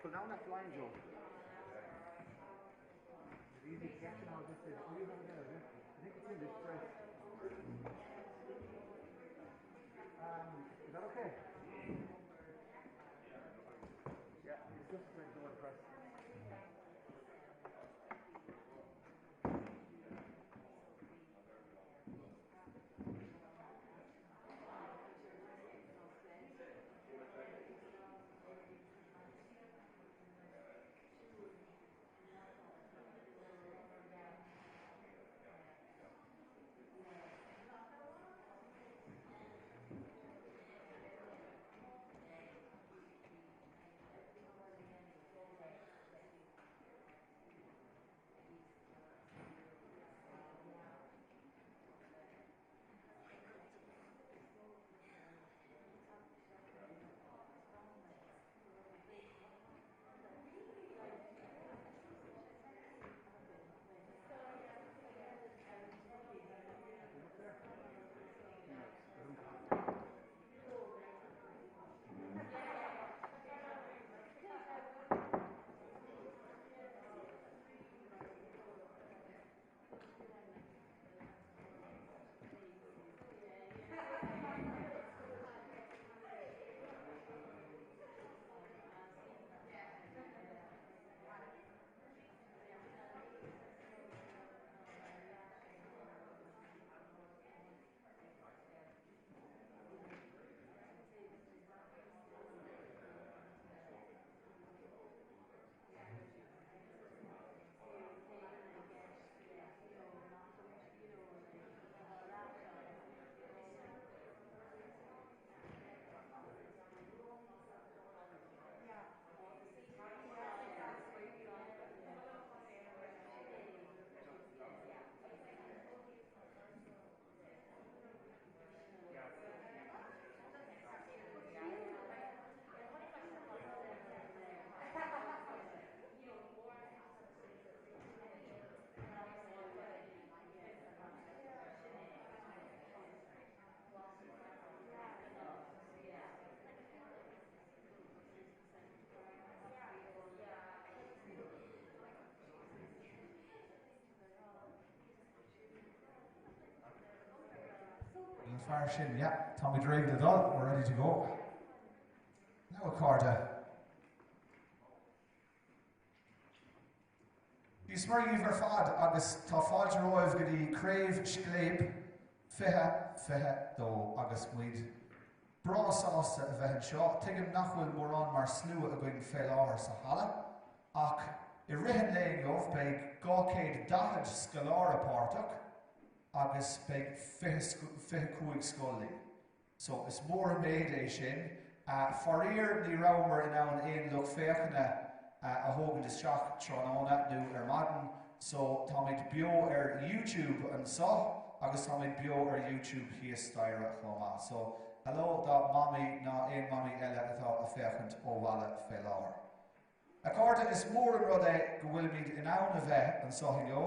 Pull down that line, Joe. It's easy to catch now, this is. Oh, you have it there, yeah? I think it's in this press. Um, is that okay? Yeah, it's just like the one press. An fear sin, yeah, táimid réidh le dul, we're ready to go. Now a chairde. Dia is Muire dhaoibh ar fad agus tá fáilte romhaibh go dtí Craobh Scléip 2022 agus muid breá sásta a bheith anseo. Tuigim nach bhfuil mórán mar slua againn fé láthair sa halla ach i rith an lae inniu beidh 240 scoláire páirteach agus beidh 25 scoil linn. So, is mór an méid é sin. Faraor, ní rabhamar in ann aon lucht féachana a thógaint isteach tráthnóna nó ar maidin, so táimid beo ar YouTube anseo agus táimid beo ar YouTube thíos staighre chomh maith. So, hello do Mamaí ná aon mamaí eile atá a féachaint ó bhaile fé láthair. A chairde, is mór an rud é go bhfuilimid in ann a bheith anseo inniu.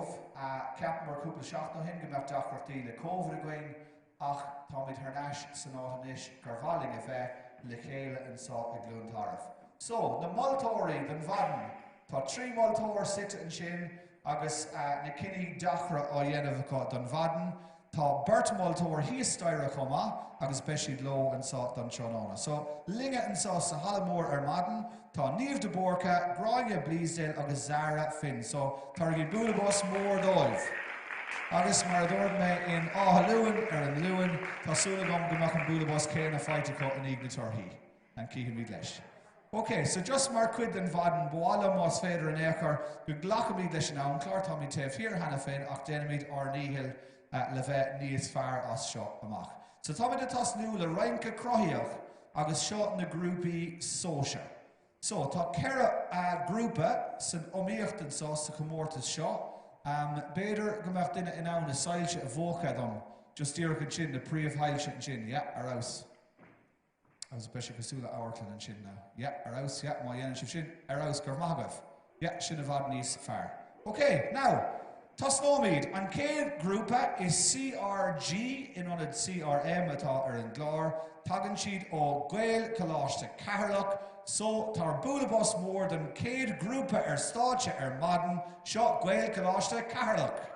Cheapamar cúpla seachtain ó shin go mbeadh deacrachtaí le Covid againn ach táimid thar n-ais san áit anois gur mhaith linn a bheith, le chéile anseo i gCluain Tarbh. So, na moltóirí don mhaidin. Tá 3 moltóir suite ansin agus na cinní deacra á dhéanamh acu don mhaidin. Tá beirt moltóir thíos staighre chomh maith agus beidh siad leo anseo don tráthnóna. So, linne anseo sa halla mór ar maidin, tá Niamh de Búrca, Gráinne Bleasdale agus Zara Finn. So, tabhairigí bualadh bos mór dóibh. Agus mar a dúirt mé in Áth Luain ar an Luan, tá súil agam go mbeadh an bualadh bos céanna faighte acu i ndiaidh na torthaí. And cífimid leis. Ok, so just mar chuid den mhaidin, ba mhaith liom más féidir in aon chor go nglacfaimid leis an amchlár, táimid taobh thiar cheana féin ach déanfaimid ár ndícheall le bheith níos fearr as seo amach. So táimid ag tosnú le Rince Cruthaíoch agus seo na grúpaí sóisir. So tá 4 grúpa san iomaíocht anseo sa chomórtas seo. B'fhéidir go mbeadh duine in ann na soilse a mhúchadh dom just díreach ansin, na príomhshoilse ansin, yeah, ar fheabhas. Agus beidh sé cosúil le amharclann ansin now. Yeah, ar fheabhas, yeah, má dhéanann sibh sin, ar fheabhas, go raibh maith agaibh. Yeah, sin i bhfad níos fearr. Ok, now, tosnóimid. An chéad grúpa is CRG in ionad CRM atá ar an gclár. Tagann siad ó Gaelcholáiste Cheatharlach. So, tabhair bualadh bos mór don chéad ghrúpa ar stáitse ar maidin, seo Gaelcholáiste Cheatharlach!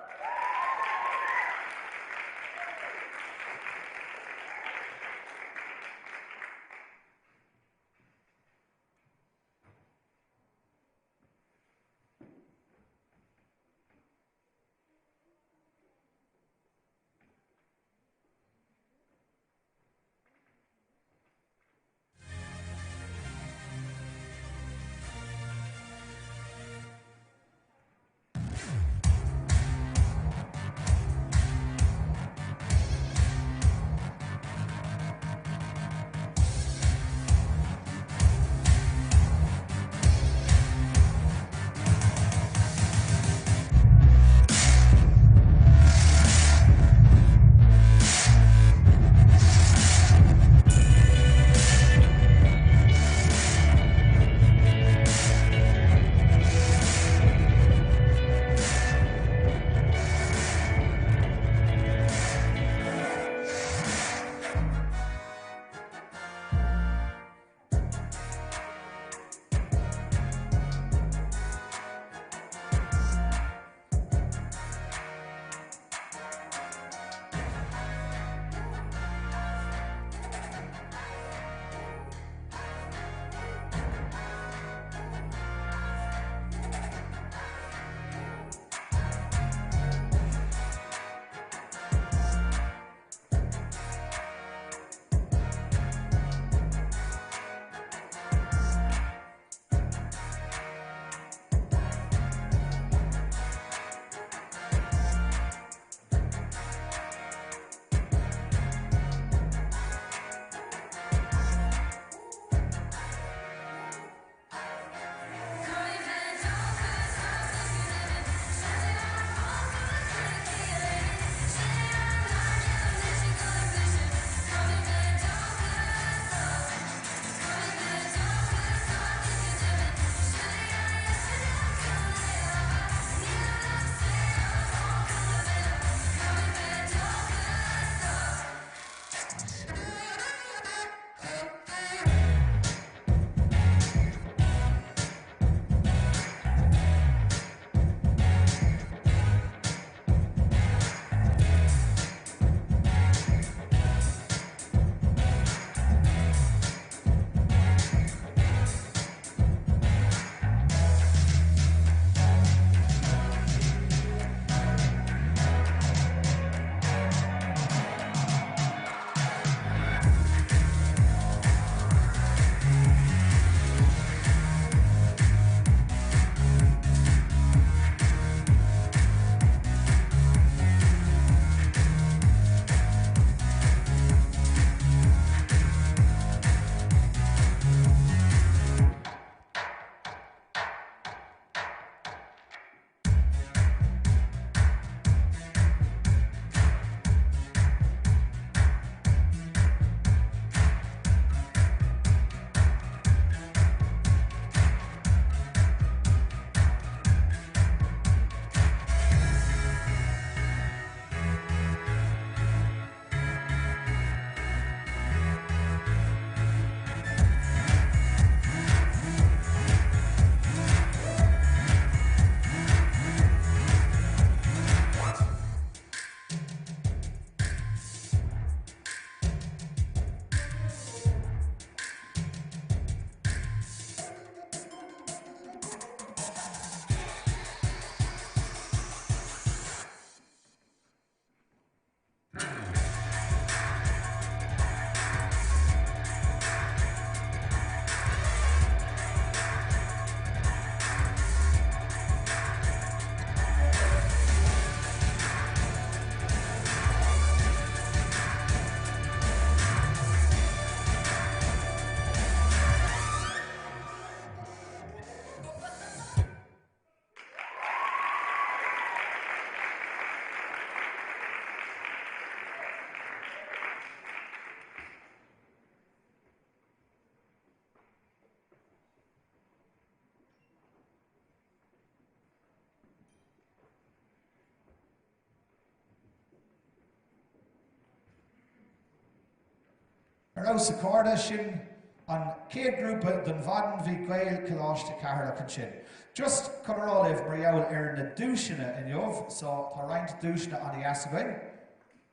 Ar fheabhas a chairde, sin An chéad grúpa don mhaidin bhí Gael-Choláiste Cheatharlach ansin. Just chun a rá libh mar gheall ar na duaiseanna inniu, so tá roinnt duaiseanna an-dheas againn.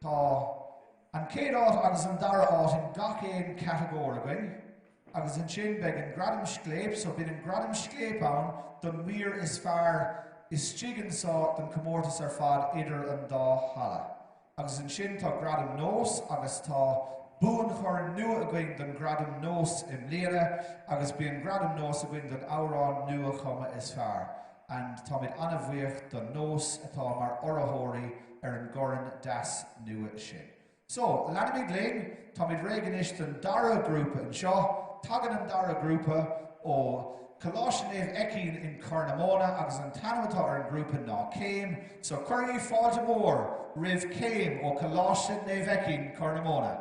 Tá an chéad áit agus an dara áit in gach aon chatagóir againn. Agus ansin beidh an Gradam Scléip, so bíonn an Gradam Scléip ann don mhír is fearr istigh anso don chomórtas ar fad idir an dá halla. Agus ansin tá Gradam Nós agus tá buanchorn nua againn don Ghradam Nós i mbliana agus bíonn Gradam Nós againn don amhrán nua-chumtha is fearr and táimid an-bhuíoch do Nós atá mar urraitheoirí ar an gcorn deas nua sin. So, leanfaimid linn, táimid réidh anois don dara grúpa anseo. Tagann an dara grúpa ó Coláiste Naomh Eicín in Corr na Móna agus an t-ainm atá ar an ngrúpa ná Céim. So cuirigí fáilte mhór roimh Céim ó Coláiste Naomh Eicín, Corr na Móna.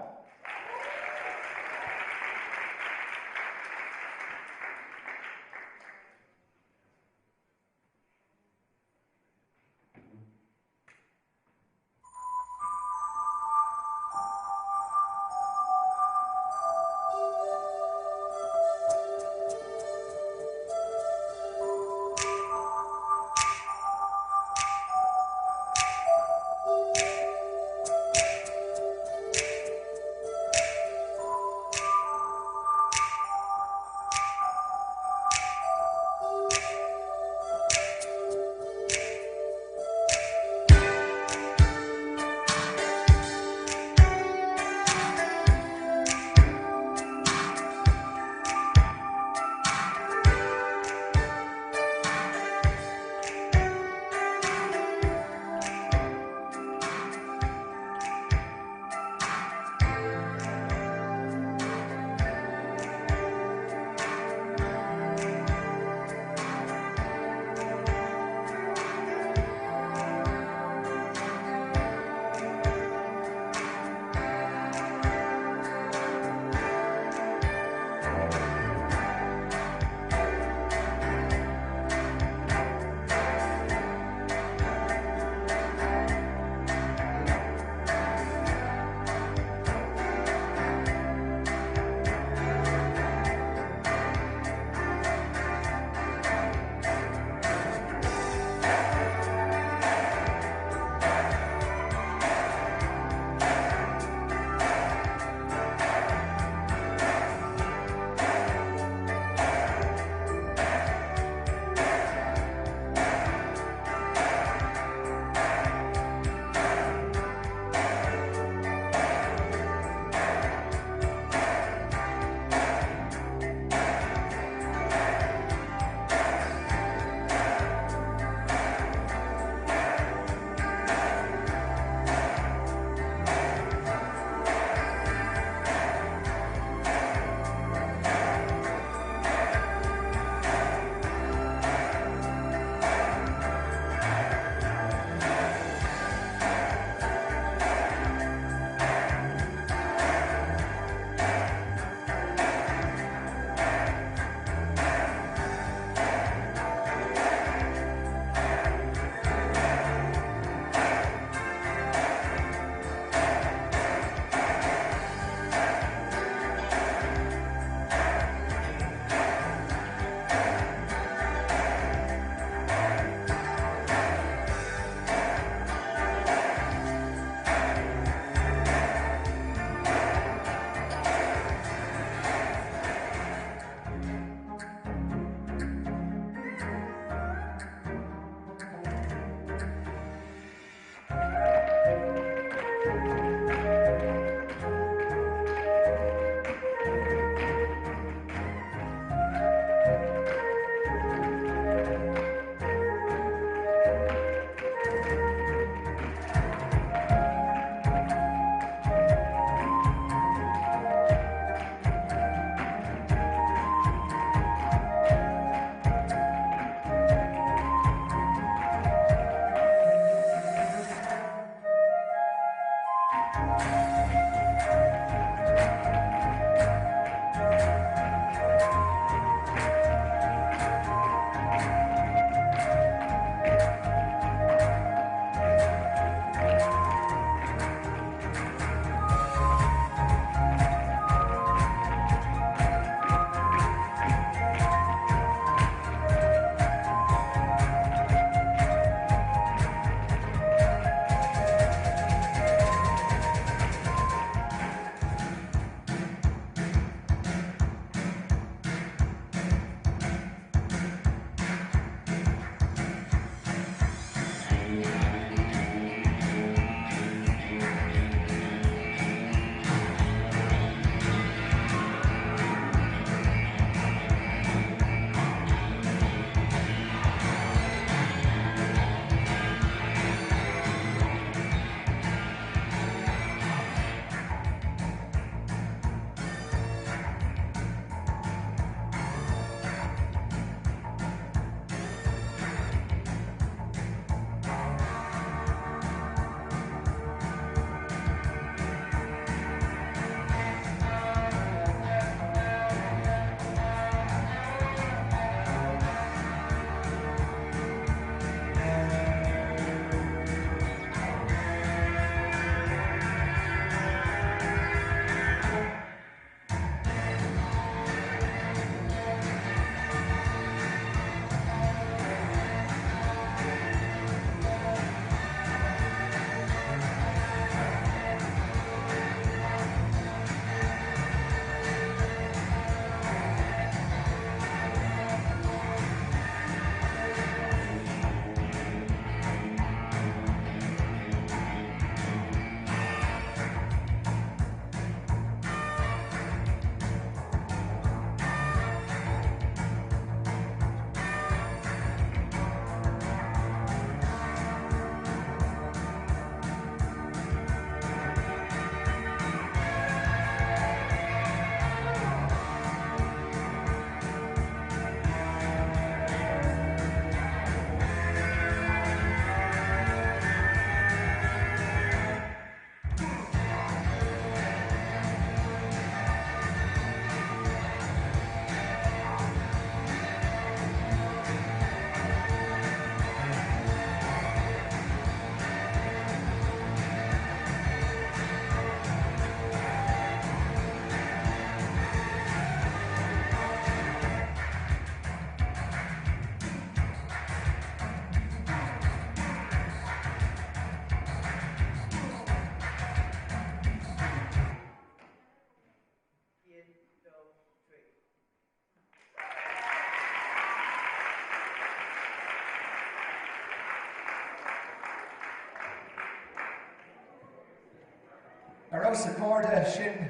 fheabhas a chairde, sin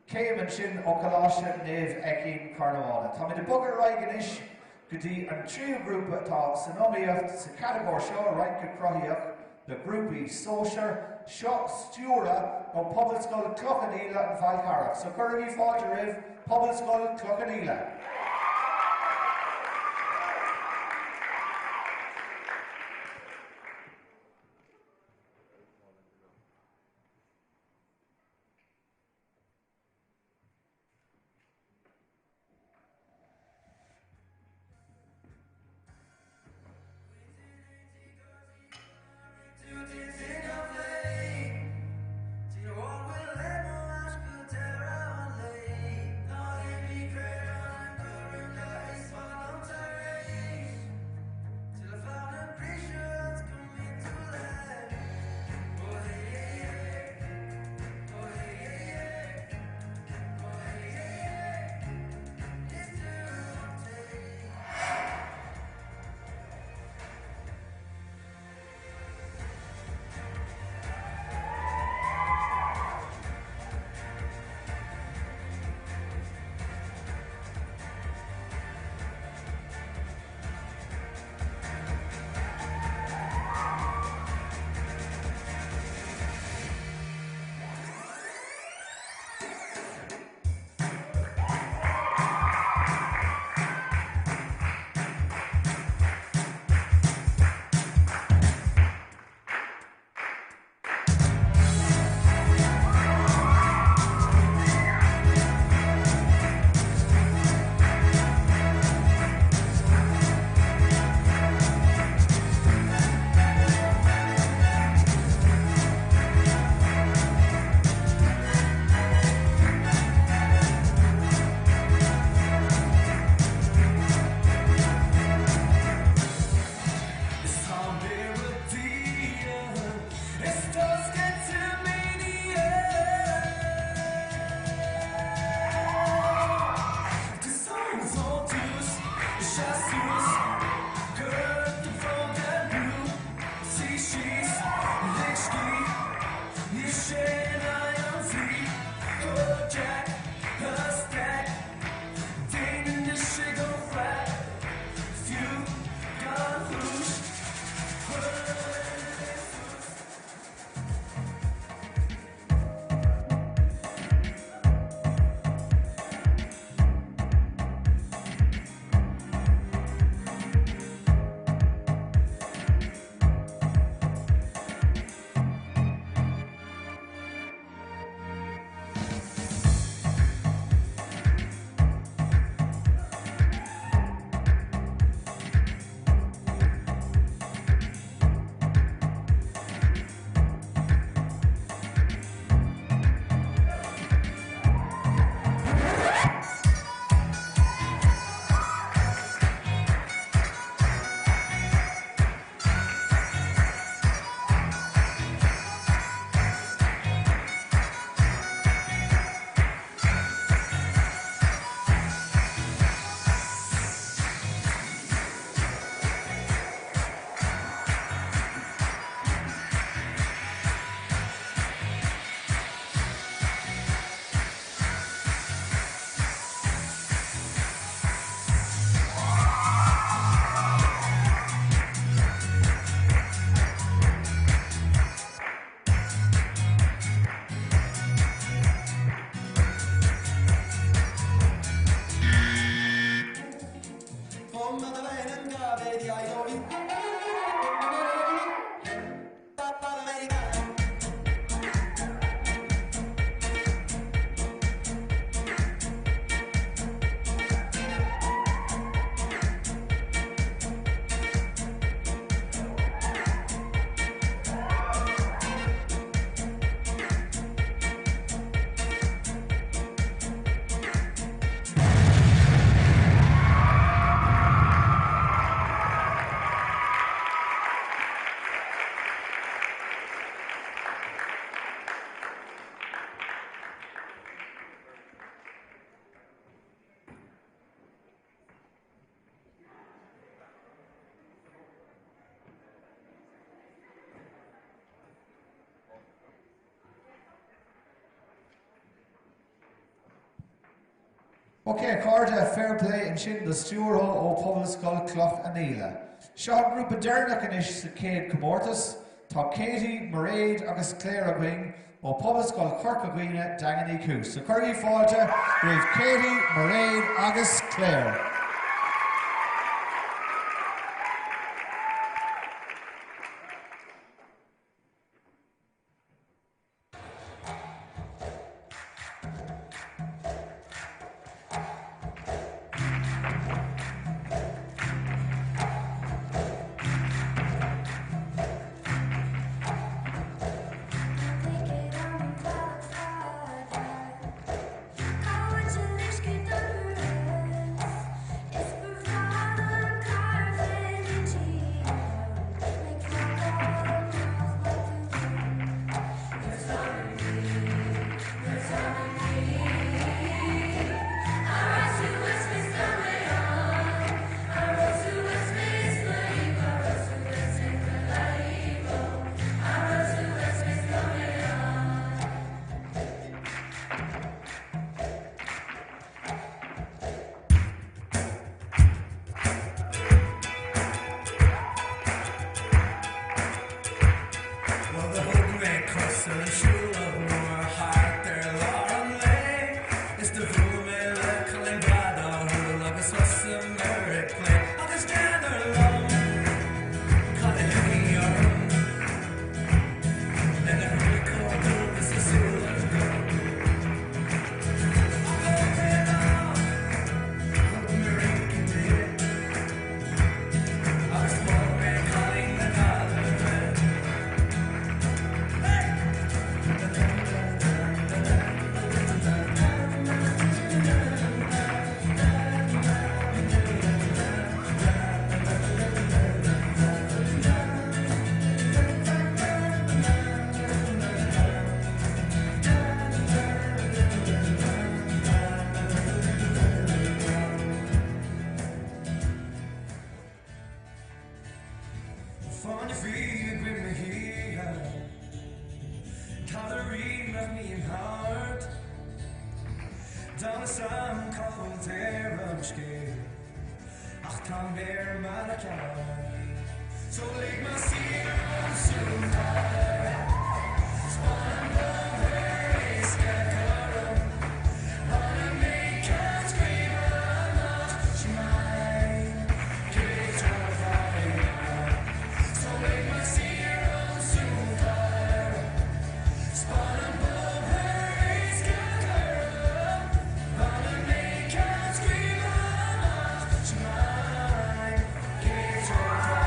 céim ansin ó Choláiste Naomh Eicín, Carn an Fhána. Táimid ag bogadh ar aghaidh anois go dtí an tríú grúpa atá san iomaíocht sa chatagóir seo, Rince Cruthaitheach do Ghrúpaí Sóisir. Seo Stiúradh ó Pobalscoil Cloch an Íle, An Fál Carrach. So cuirigí fáilte roimh Pobalscoil Cloch an Íle. Ok, a chairde, fair play ansin do Stiúrthó ó Pobalscoil Cloich an Fhaola. Seo an grúpa deireanach anois sa chéad comórtas. Tá Katie, Mairéad agus Claire againn ó Pobalscoil Chorca Dhuibhne, Daingean Uí Chúis. So cuirigí fáilte roimh Katie, Mairéad agus Claire. Bhuel do thug mé cos ar an siúlóid mhór thart ar lár an lae Is do bhuail mé le cailín breá dathúil agus thosaíomar ag plé Agus n'fheadar liom cad a thiocfaidh orm Lena ghruaig chomh dubh is a súile gorm Ach ó pé lá thug mé rince di Agus mhol mé cailín na Gaillimhe. Hey! Fáinne fí ag rith na hoíche, Callairí nach mbíonn thart, Gan fhios a'm cá bhfuil deireadh an scéil, Ach tá méar mara ceart. So lig mé siar ón siúlóid, 'S baineann bóthar éasca cothrom, Baineann mé ceann scríbe amach, She mine, cibé treo atá So lig mé siar ón siúlóid, 'S baineann bóthar éasca cothrom, Baineann mé ceann scríbe amach, She mine, cibé treo atá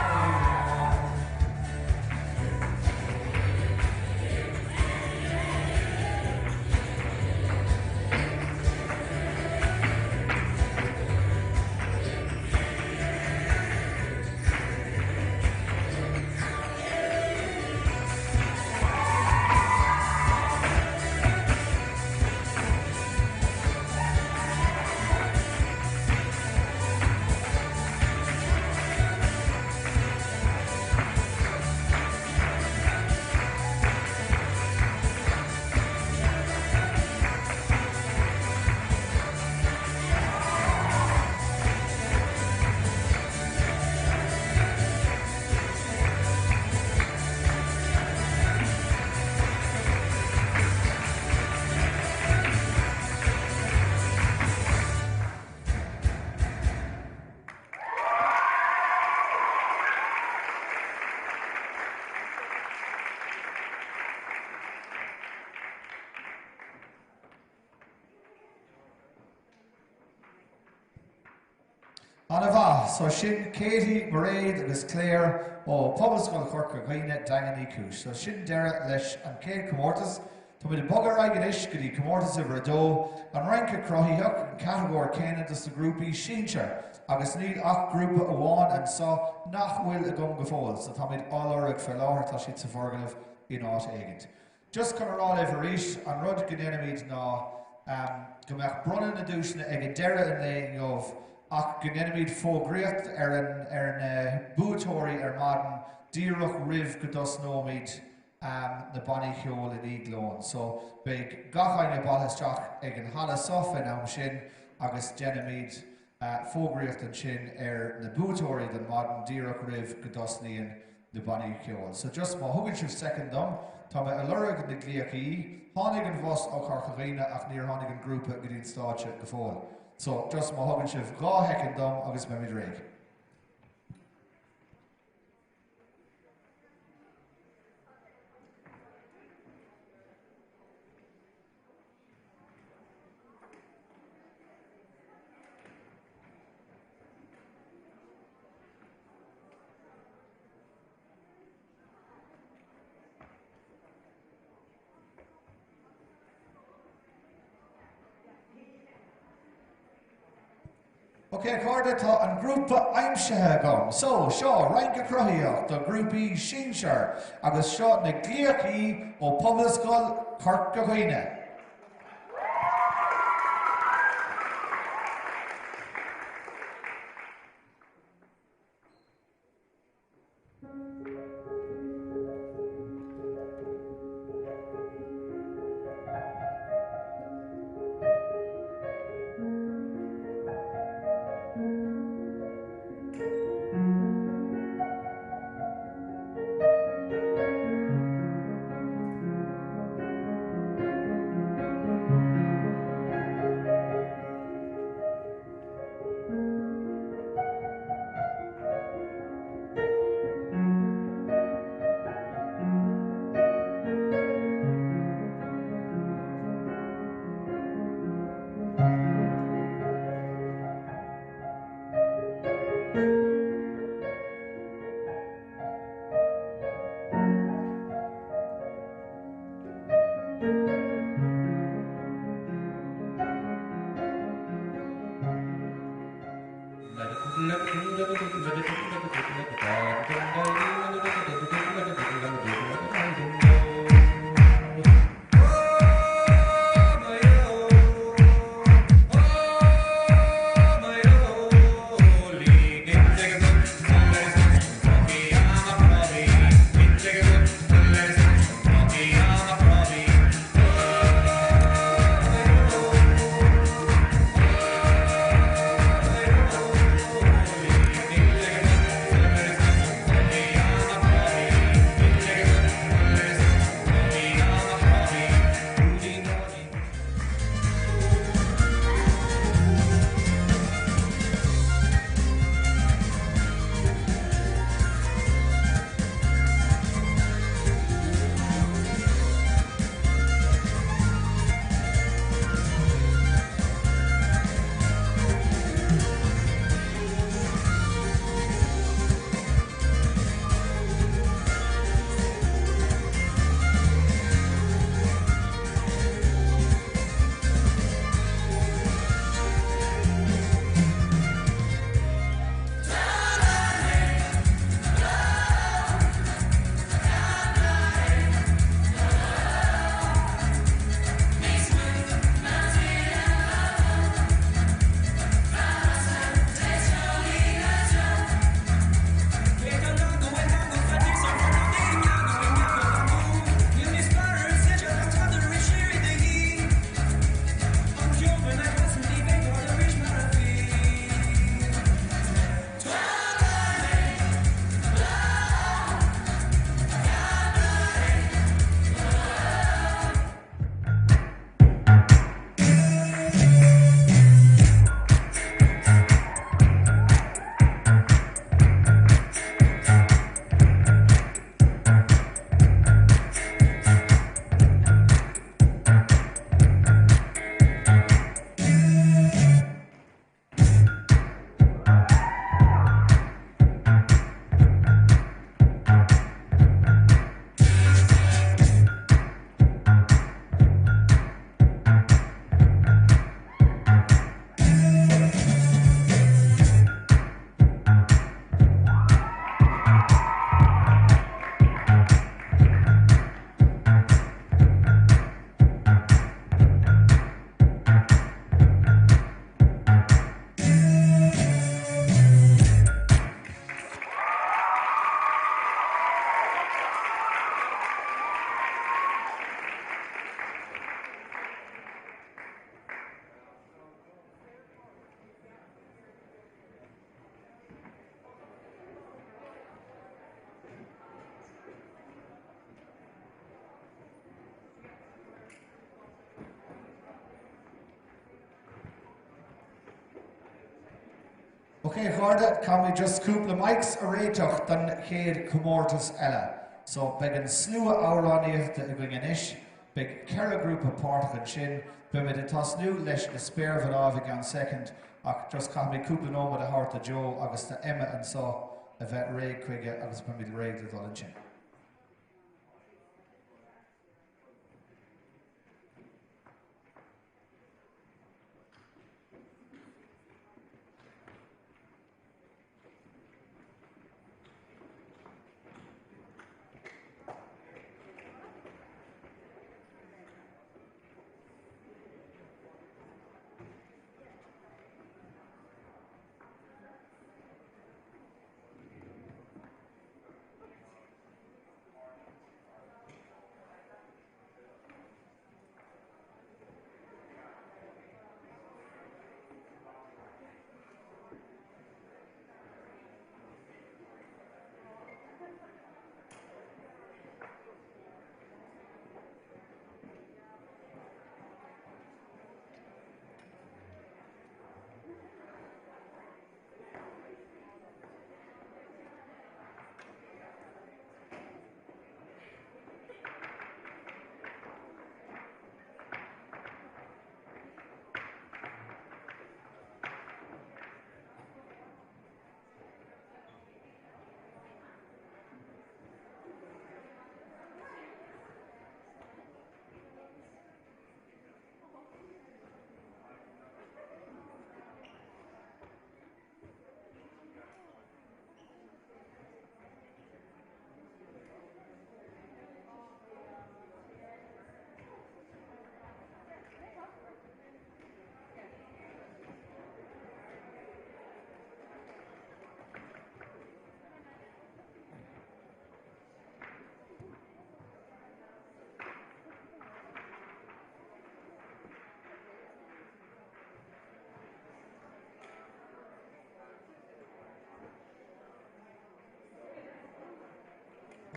An-mhaith, so sin Katie, Mairéad agus Claire ó Pobalscoil Chorca Dhuibhne, Daingean Uí Chúis. So sin deireadh leis an chéad chomórtas. Táimid ag bogadh ar aghaidh anois go dtí comórtas uimhir a dó, an Rince Cruthaitheach, an catagóir céanna dos na grúpaí sinsir agus níl ach grúpa amháin anseo nach bhfuil agam go fóill, so táimid á lorg fé láthair, tá siad sa bhfoirgneamh in áit éigint. Just chun a rá libh arís, an rud go ndéanfaimid ná go mbeadh bronnadh na nduaiseanna ag deireadh an lae inniu ach go ndéanfaimid fógraíocht ar an ar na buaiteoirí ar maidin díreach roimh go dtosnóimid na bannaí ceoil i ndiaidh lóin. So beidh gach éinne bailithe isteach ag an halla seo fén am sin. agus déanfaimid fógraíocht ansin ar na buaiteoirí don mhaidin díreach roimh go dtosnaíonn na bannaí ceoil. So just má thugann sibh soicind dom, tá mé ag lorg na gclíochaí, tháinig an bhus ó Chorca Dhuibhne ach níor tháinig an grúpa go dtí an stáitse go fóill. So just má thugann sibh 2 shoicind dom agus beimid réidh. Ok, a chairde, tá an grúpa aimsithe agam. So, seo Rince Cruthaitheach do ghrúpaí sinsear agus seo na Glíochaí ó Pobalscoil Chorca Dhuibhne. Ok a chairde, caithfimid just cúpla mics a réiteach don chéad chomórtas eile. So beidh an slua amhránaíochta againn anois, beidh 4 grúpa páirteach ansin, beimid ag tosnú leis na Spéirmhnáibh i gceann soicind ach just caithfimid cúpla nóiméad a thabhairt do Joe agus do Emma anseo a bheith réidh chuige agus beimid réidh le dul ansin.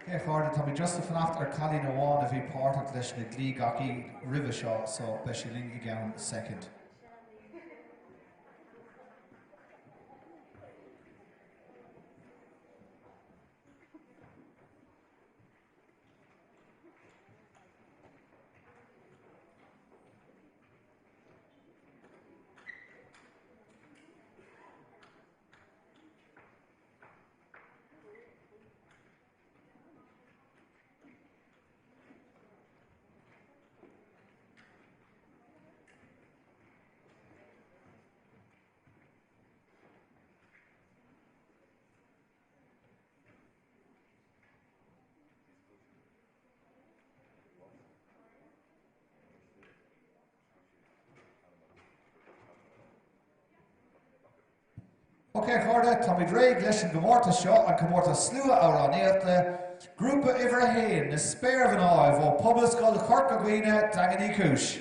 Ok a chairde, táimid just ag fanacht ar cailín amháin a bhí páirteach leis na gLigeachaí roimhe seo so beidh sí linn i gceann soicind. Ok a chairde, táimid réidh leis an gcomórtas seo, an comórtas slua-amhránaíochta, Grúpa uimhir a haon, na Spéirmhnáibh ó Pobalscoil Chorca Dhuibhne, Daingean Uí Chúis.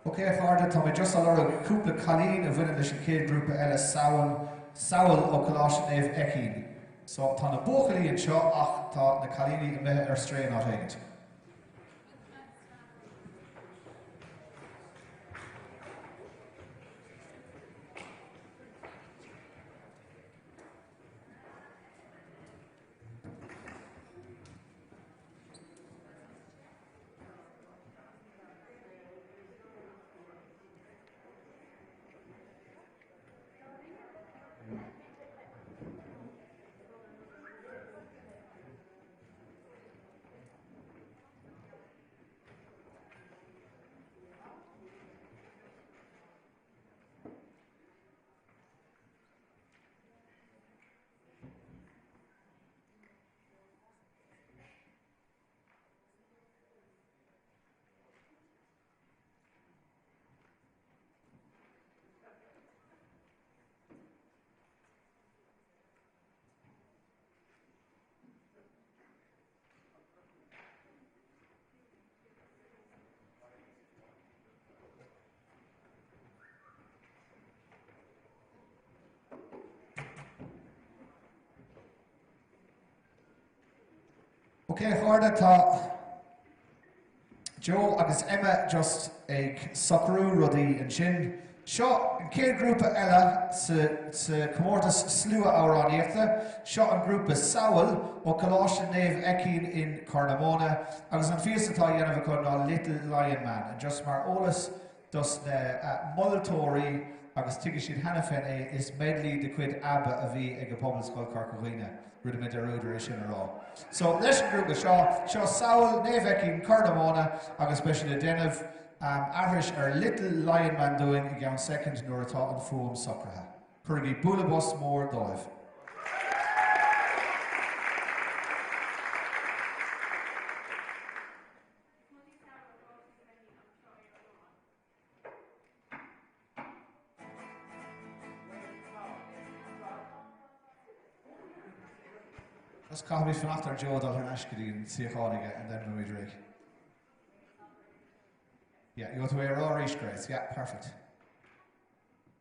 Ok a chairde, tá mé just á lorg cúpla cailín a bhaineann leis an chéad grúpa eile, Samhain, Samhail ó Coláiste Naomh Fheichín. So, tá na buachaillí anseo ach tá na cailíní imithe ar strae in áit éigint. Ok a chairde, tá Joe agus Emma just ag socrú rudaí ansin. Seo an chéad grúpa eile sa chomórtas slua-amhránaíochta. Seo an grúpa Samhail ó Coláiste Naomh Fheichín in Corr na Móna agus an phíosa atá á dhéanamh acu ná Little Lion Man. And just mar eolas dos na moltóirí, agus tuigfidh siad cheana féin é, is medley de chuid ABBA a bhí ag Pobalscoil Chorca Dhuibhne. Rinne mé dearúd ar é sin a rá. So, leis an ngrúpa seo, seo Samhail, Naomh Feichín, Corr na Móna, agus beidh siad ag déanamh aithris ar Little Lion Man dúinn i gceann soicind nuair atá an fuaim socraithe. Cuirigí bualadh bos mór dóibh. Just caithfimid fanacht ar Joe dul thar n-ais go dtí an suíochán aige and then beimid réidh. Yeah, you want to wear arís, Grace? Yeah, perfect.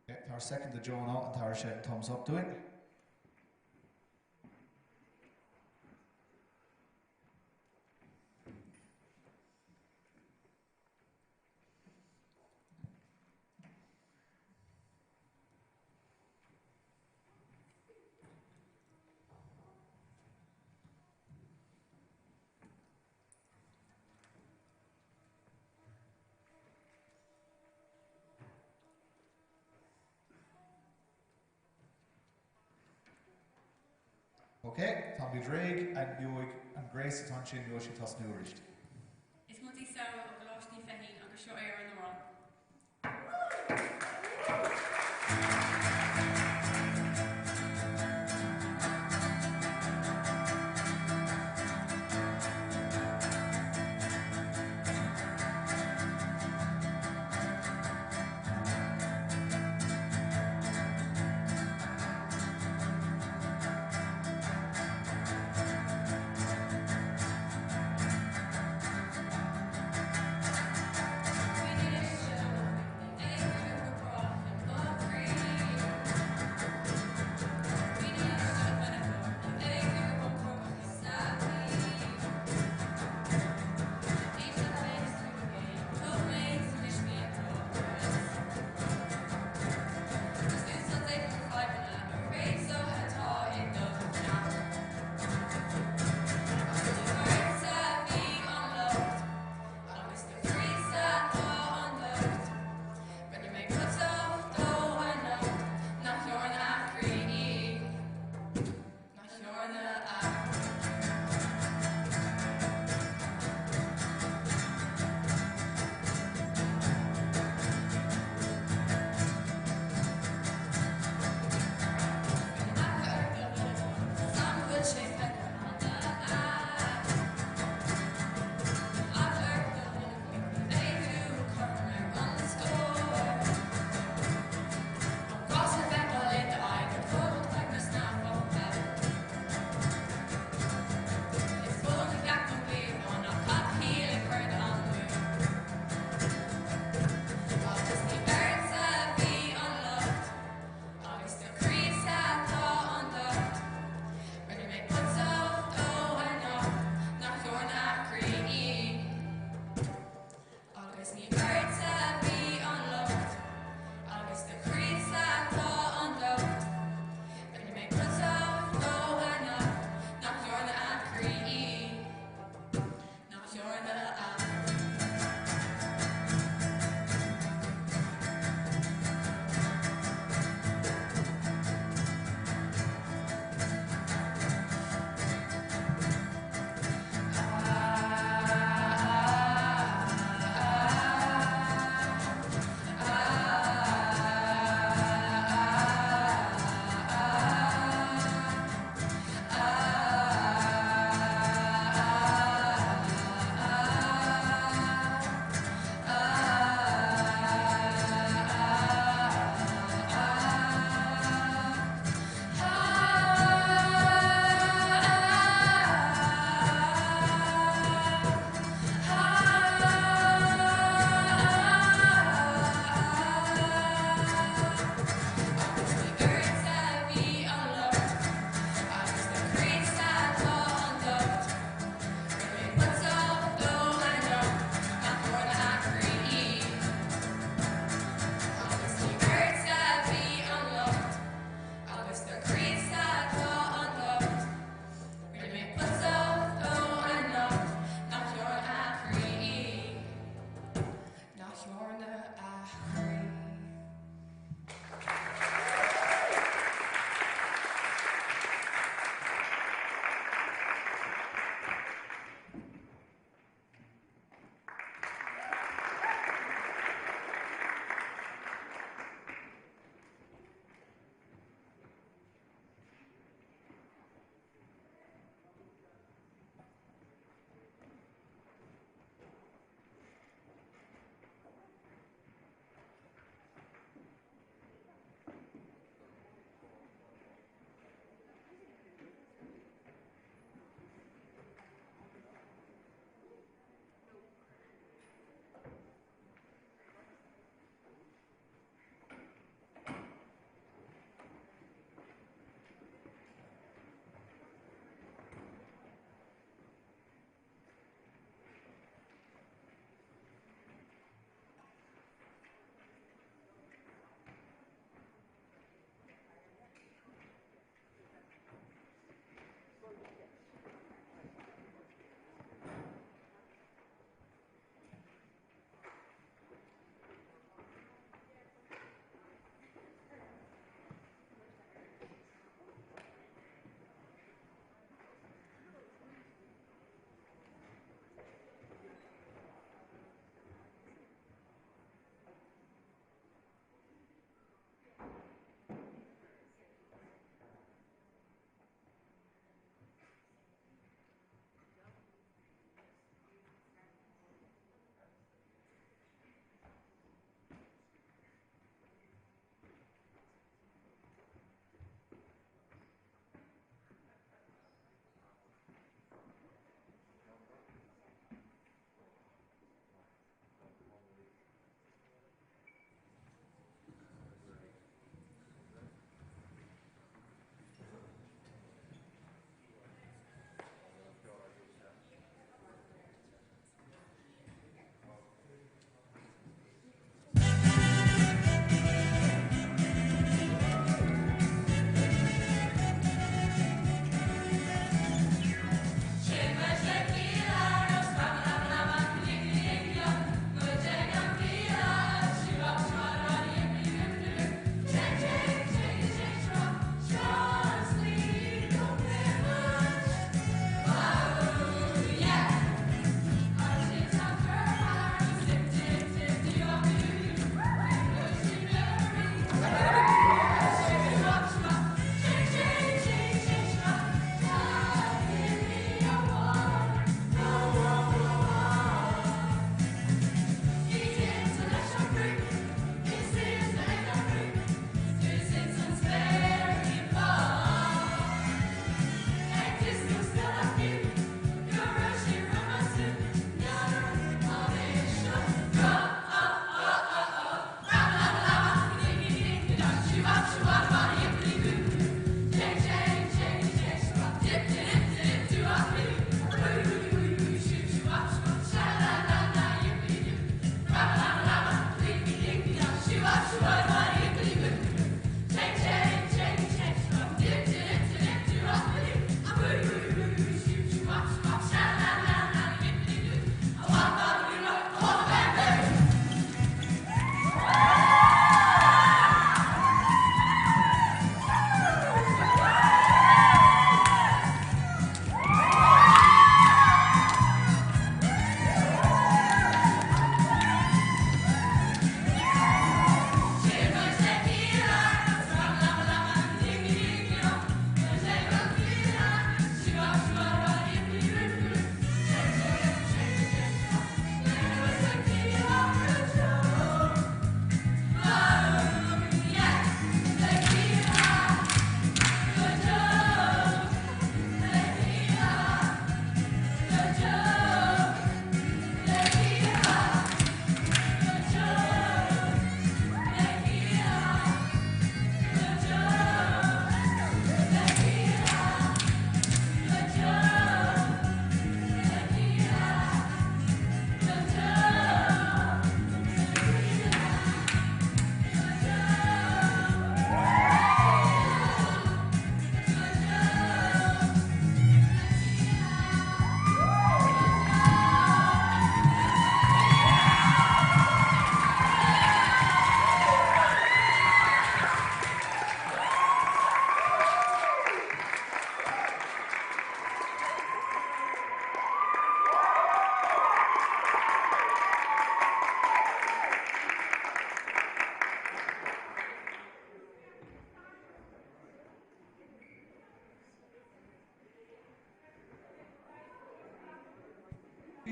Yeah, tabhair second do Joe now and tabhair sé an thumbs up dúinn. Ok, táimid réidh and gheobhaidh an Grace atá ansin, gheobhaidh sí tosnú arís. Is muid í Samhail ó Choláiste Naomh Feichín agus seo é ár n-amhrán.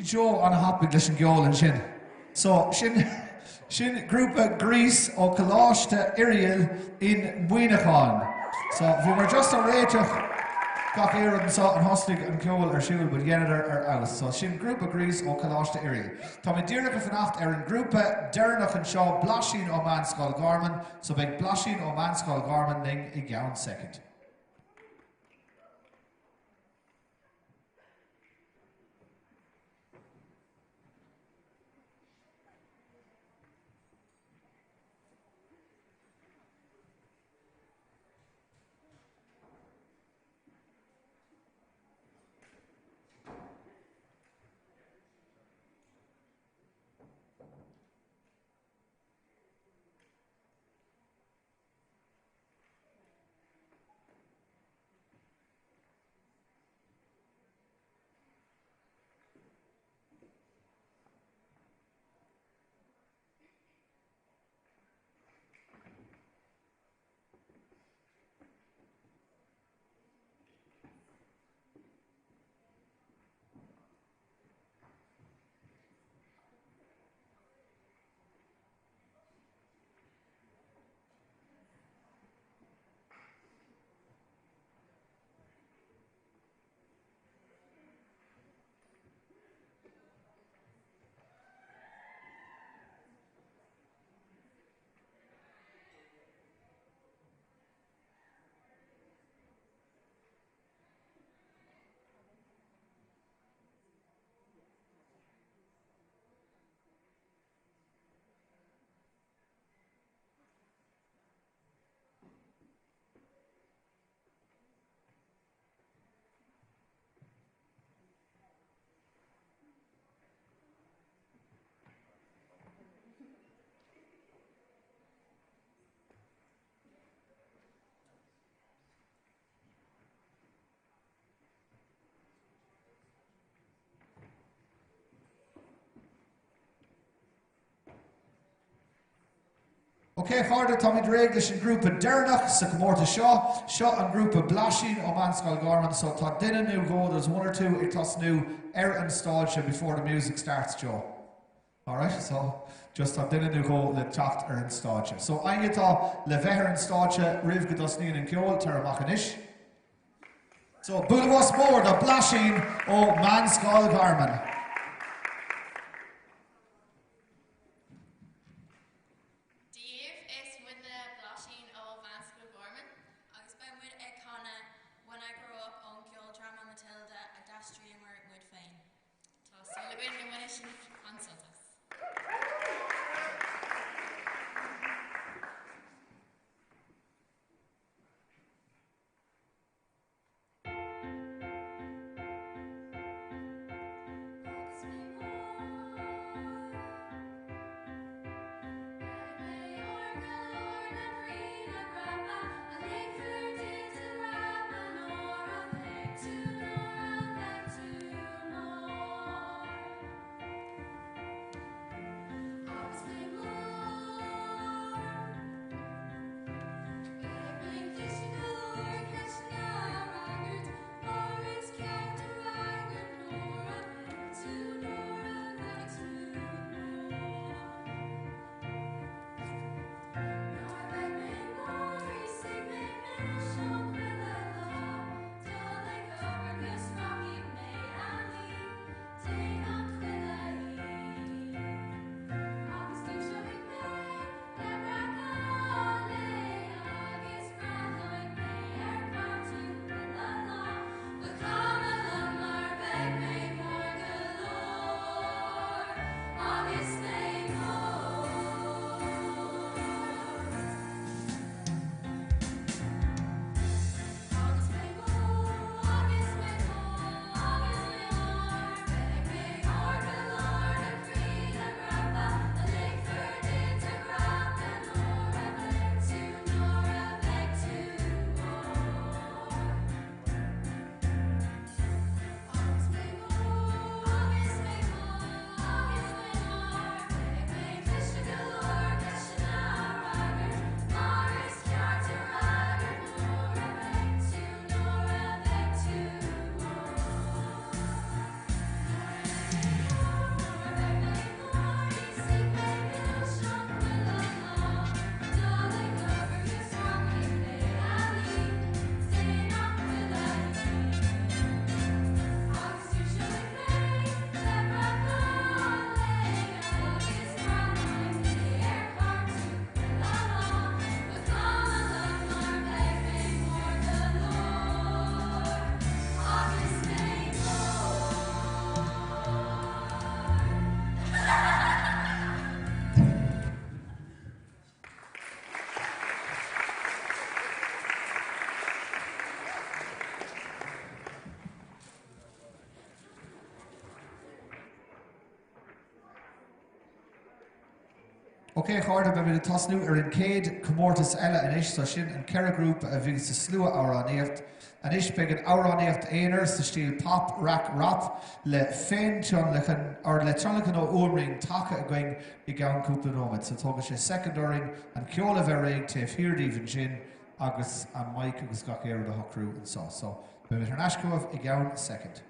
Bhí Joe an-thapaidh leis an gceol ansin. So, sin, sin grúpa Grease ó Coláiste Oiriall in Muineachán. So, bhíomar just ag réiteach gach aon rud anseo and thosnaigh an ceol ar siúl but dheineadar ar fheabhas. So, sin grúpa Grease ó Coláiste Oiriall. Táimid díreach ag fanacht ar an grúpa deireanach anseo, Blaisín ó Meánscoil Gharman. So, beidh Blaisín ó Meánscoil Gharman linn i gceann soicind. Ok a chairde, táimid réidh leis an grúpa deireanach sa chomórtas seo. Seo an grúpa Blaisín ó Meánscoil Gharman, so tá duine nó dhó, there's one or two ag tosnú ar an stáitse before the music starts, Joe. Alright, so just tá duine nó dhó le teacht ar an stáitse. So éinne atá le bheith ar an stáitse roimh go dtosnaíonn an ceol, tar amach anois. So bualadh bos mór do Blaisín ó Meánscoil Gharman. Dia daoibh, is muidne Blaisín ó Mheánscoil Gharman agus beidh muid ag canadh When I Grow Up ón gceoldráma Matilda a d'aistríomar muid féin. Tá súil againn go mbainfidh sibh an-sult as. Ok a chairde, beimid ag tosnú ar an chéad chomórtas eile anois, so sin an 4 grúpa a bhí sa slua-amhránaíocht. Anois beidh an amhránaíocht aonair sa stíl pop, rac, rap le féin-tionlacan, or le tionlacan ó fhuaimrian taca againn i gceann cúpla nóiméad. So tógfaidh sé soicind orainn an ceol a bheith réidh taobh thiar díobh ansin agus an mic agus gach aon rud a shocrú anseo. So beimid thar n-ais chugaibh i gceann soicind.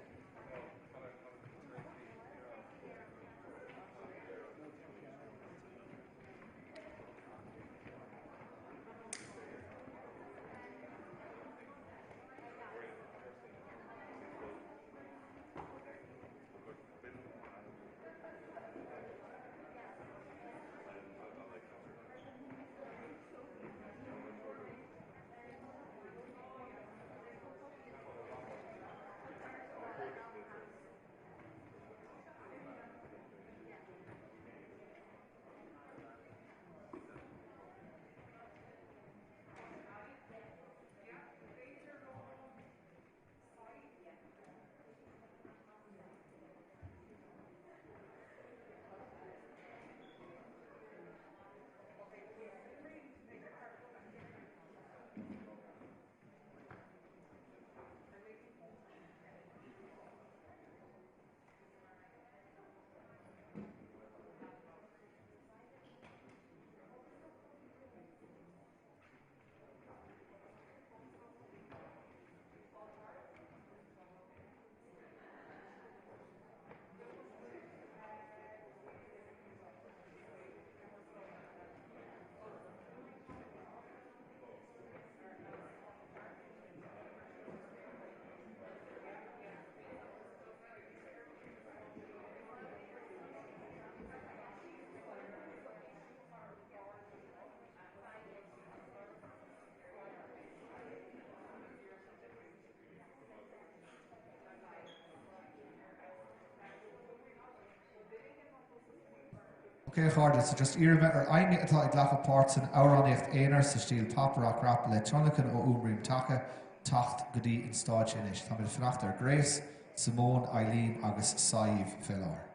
Ok a chairde, so just iarraim ar éinne atá ag glacadh páirt san amhránaíocht aonair sa stíl pop rock rap le tionlacan ó fhuaimrian taca teacht go dtí an stáitse anois. Táimid ag fanacht ar Grace, Simone, Eileen agus Sadhbh fé láthair.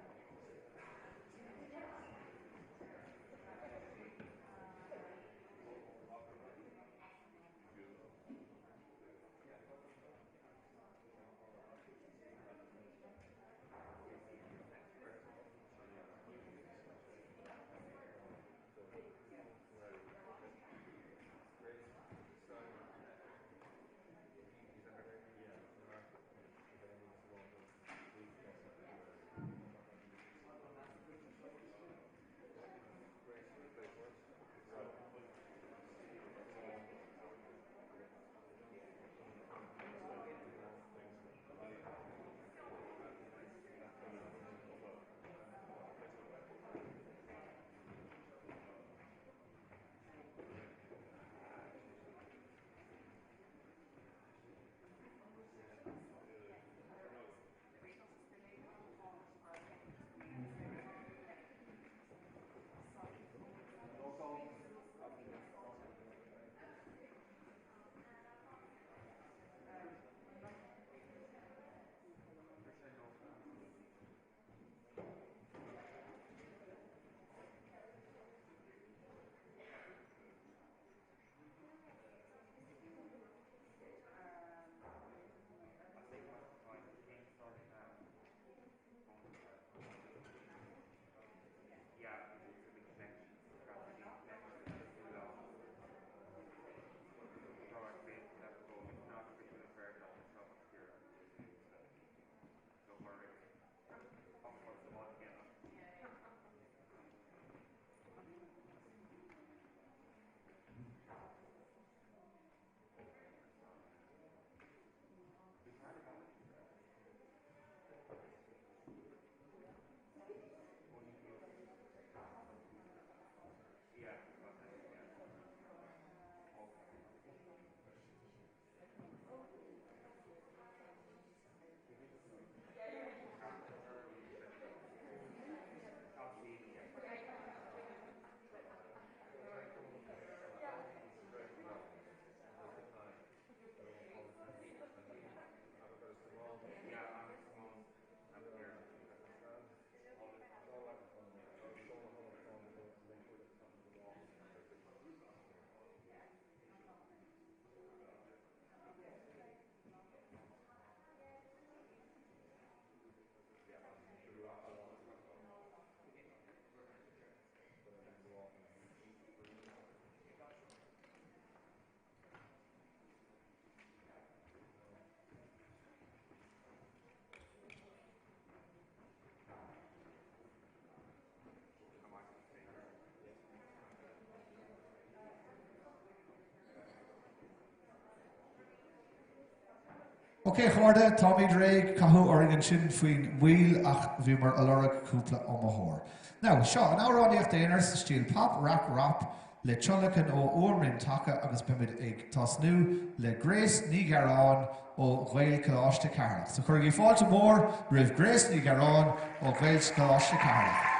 Ok, a chairde, táimid réidh, cathú orainn ansin faoin moill ach bhíomar a lorg cúpla iomaitheoir. Now, seo an amhránaíocht aonair sa stíl pop, rac, rap le tionlacan ó fhuaimrian taca agus beimid ag tosnú le Grace Ní Ghearáin ó Ghaelcholáiste Cheatharlach. So cuirigí fáilte mhór roimh Grace Ní Ghearáin ó Ghaelcholáiste Cheatharlach.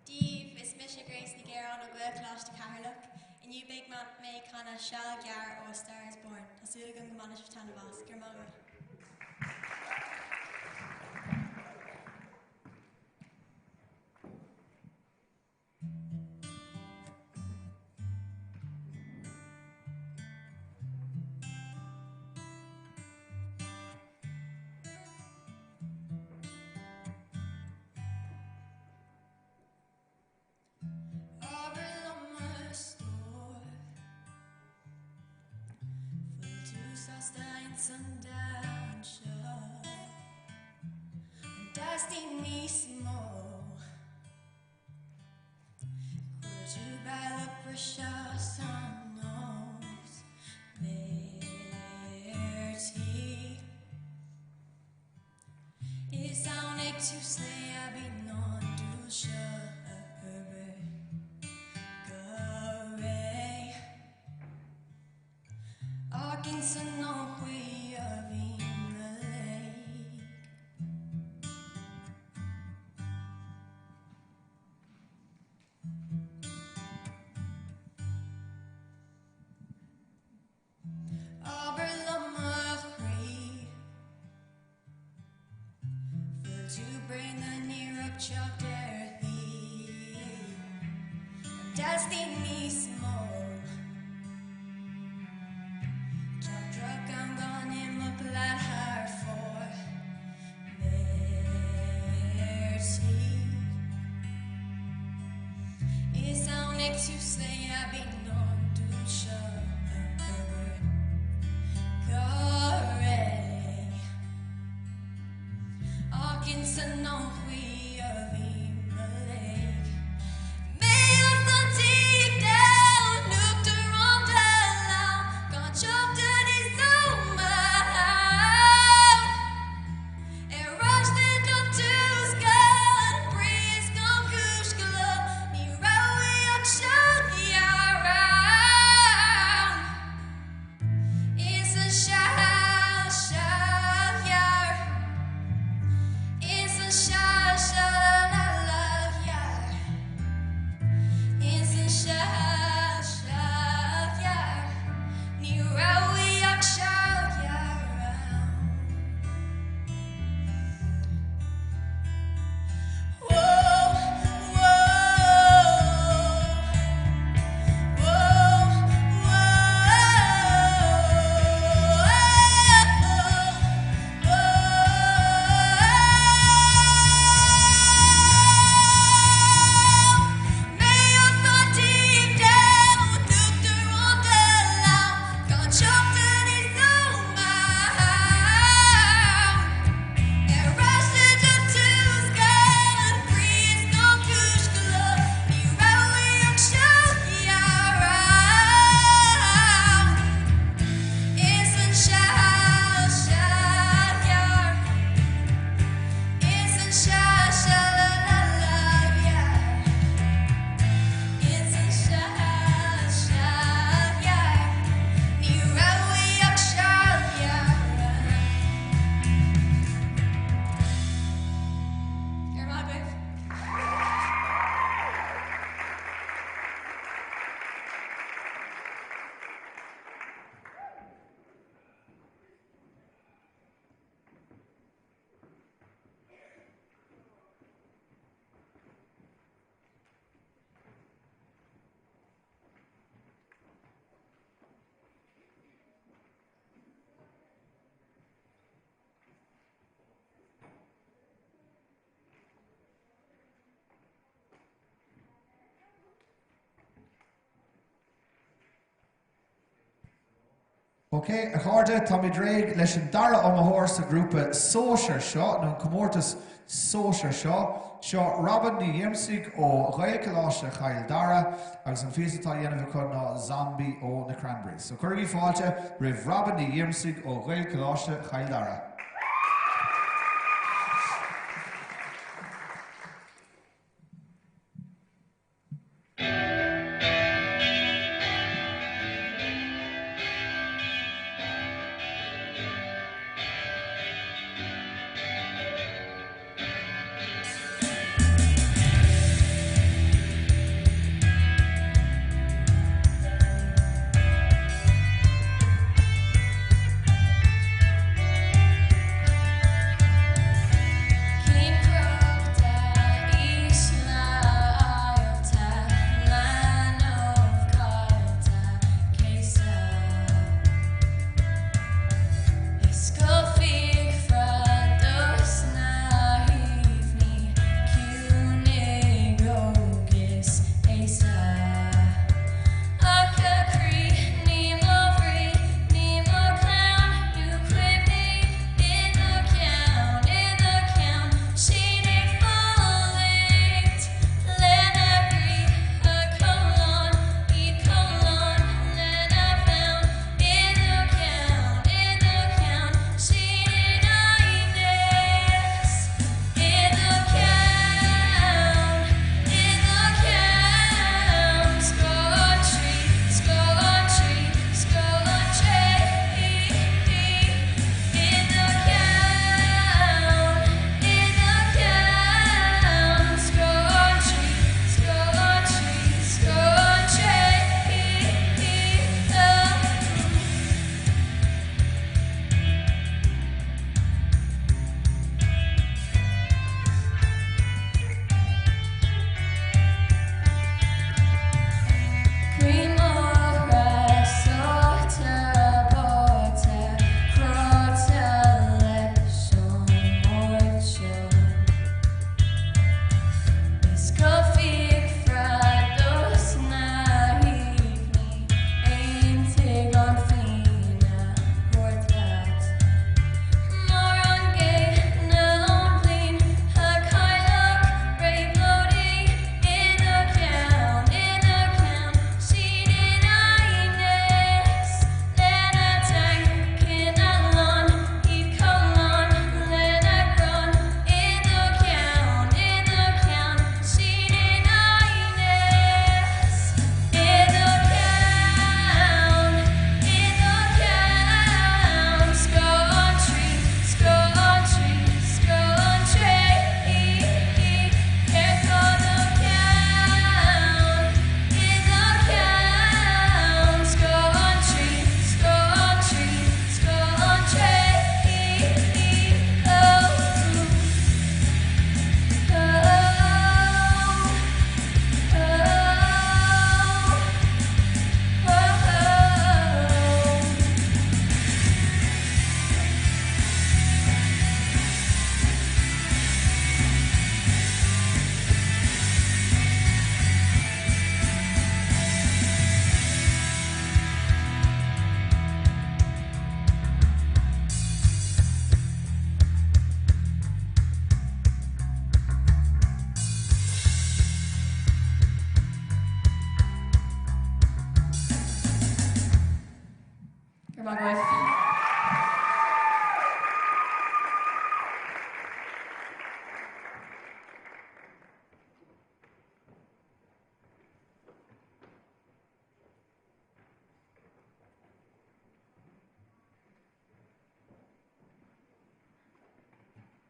Dia daoibh, is mise Grace Ní Ghearáin ó Ghaelcholáiste Cheatharlach. Inniu beidh mé ag canadh Seal Gearr ó A Star Is Born. Tá súil agam go mbainfidh sibh taitneamh as. Go raibh maith agat. Abair liom a stór, Bhfuil tú sásta ins an domhan seo? An dteastaíonn níos mó? Chuir tú bealach briseadh san nós mé ar tí. Is ann ag tús lae a bíonn an dúil seo a obair go réidh. Ach ins an chaoi a bhí mo léig. Abair liom a chroí, Bhfuil tú bréan den iarracht teacht ar shlí? An dteastaíonn níos mó? Tá droch am gan imeacht leat thar fóir Mé ar tí. Is ann ag tús lae a bíonn an dúil seo a obair go réidh. Ach ins an chaoi a bhí mo léig. Mé an deep down, uachtar an dá lámh, gan teacht aníos ó mo Ar ais duit an tús gan brí is gan cúis go lucht, ní raibh ach seal Ok, a chairde, táimid réidh leis an dara iomaitheoir sa ghrúpa sóisear seo, nó an comórtas sóisear seo. Seo Robin Ní Dhíomsaigh ó Ghaelcholáiste Chill Dara agus an phíosa atá á dhéanamh aici ná Zombie ó na Cranberries. So cuirigí fáilte roimh Robin Ní Dhíomsaigh ó Ghaelcholáiste Chill Dara. Cinn crochta ísle aillte leanbh caillte céasta Is go fiachmhar dos na haoibhní ciúinigh óg is aosta Ach a chroí ní mo bhrí ní mo chlann nó cuimhní i do cheann i do cheann Siad ag fulaingt lena gcroíthe comhlán iad comhlán lena bhfonn i do cheann i do cheann Siad in aighneas i do cheann i do cheann Scoil scoil scoil i do cheann i do cheann Scoil scoil scoil Croí mo sáite báite cráite leis an mbord seo. Is go fiachmhar dos na haoibhní aontaigh an phian a thabhairt leat. Mar an gcéanna ón bhliain a cailleadh réabhlóidí i do cheann i do cheann siad in aighneas lena dteanga ina lán iad comhlán lena gcrann i do cheann i do cheann siad in aighneas i do cheann i do cheann Scoil scoil scoil Céard tá do cheann i do cheann Scoil scoil scoil oh oh oh oh Go raibh maith agaibh.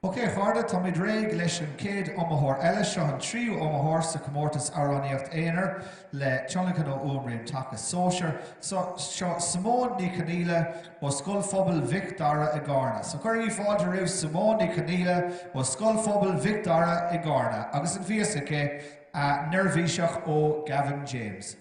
Ok, a chairde, táimid réidh leis an chéad iomaitheoir eile. Seo an tríú iomaitheoir sa chomórtas Amhránaíocht Aonair le tionlacan ó Fhuaimrian Taca Sóisear. So, seo Simone Ní Chonaola ó Scoil Phobail Mhic Dara i gCarna. So cuirigí fáilte roimh Simone Ní Chonaola ó Scoil Phobail Mhic Dara i gCarna agus an phíosa aici, Neirbhíseach ó Gavin James.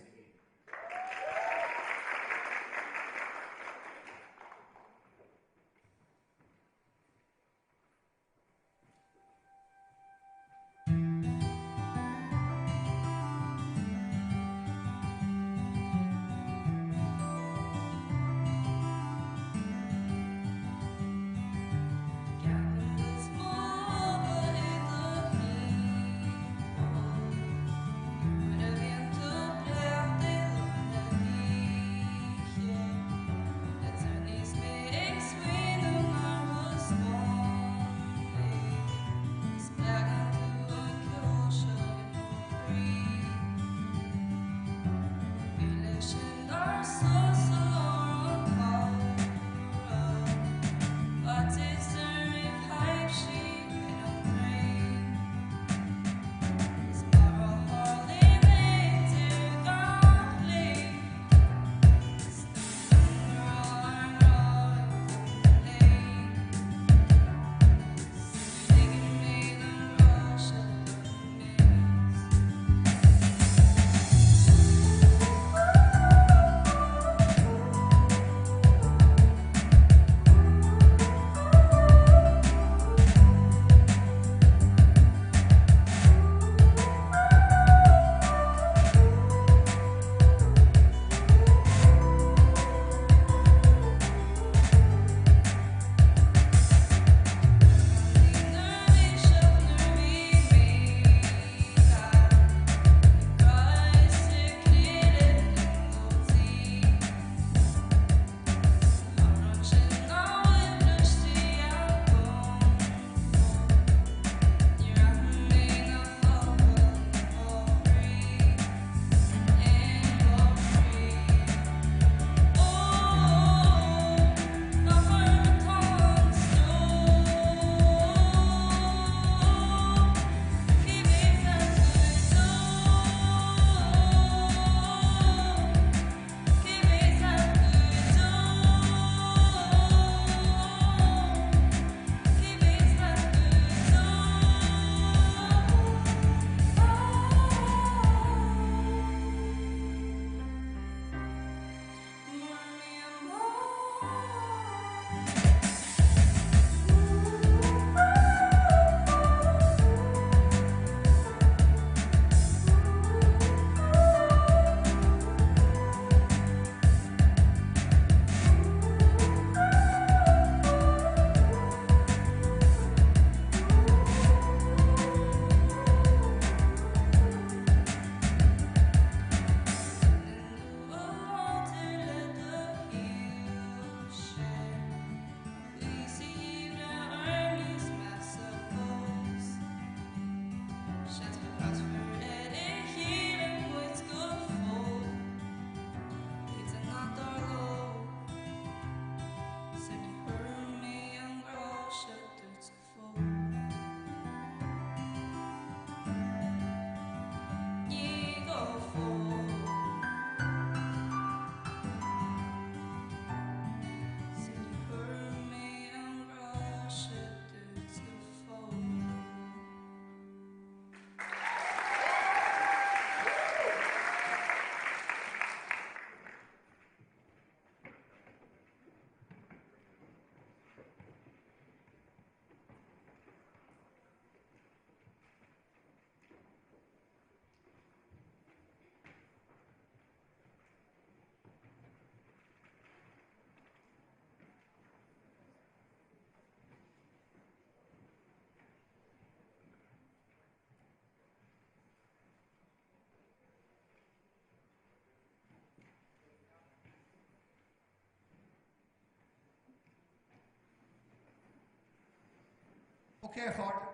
Ok, a chairde,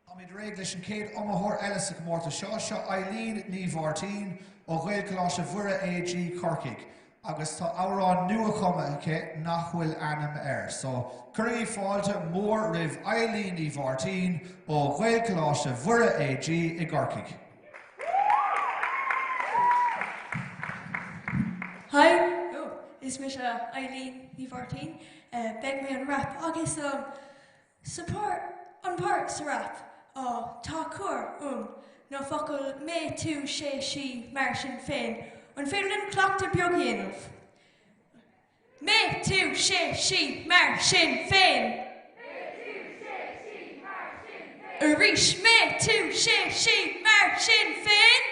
táimid réidh leis an chéad iomaitheoir eile sa chomórtas seo. Seo Eileen Ní Mháirtín ó Ghaelcholáiste Mhuire AG, Corcaigh, agus tá amhrán nua-chumtha aici nach bhfuil ainm air. So, cuirigí fáilte mhór roimh Eileen Ní Mháirtín ó Ghaelcholáiste Mhuire AG i gCorcaigh. Hi, is mise Eileen Ní Mháirtín. Beidh mé an rap agus um sa páirt an páirt sa rap á tá cur um na focail mé tú sé sí mar sin féin. An féidir linn cleachtadh beag a dhéanamh? Mé tú sé sí mar sin féin. Mé tú sé sí mar sin féin. Arís mé tú sé sí mar sin féin.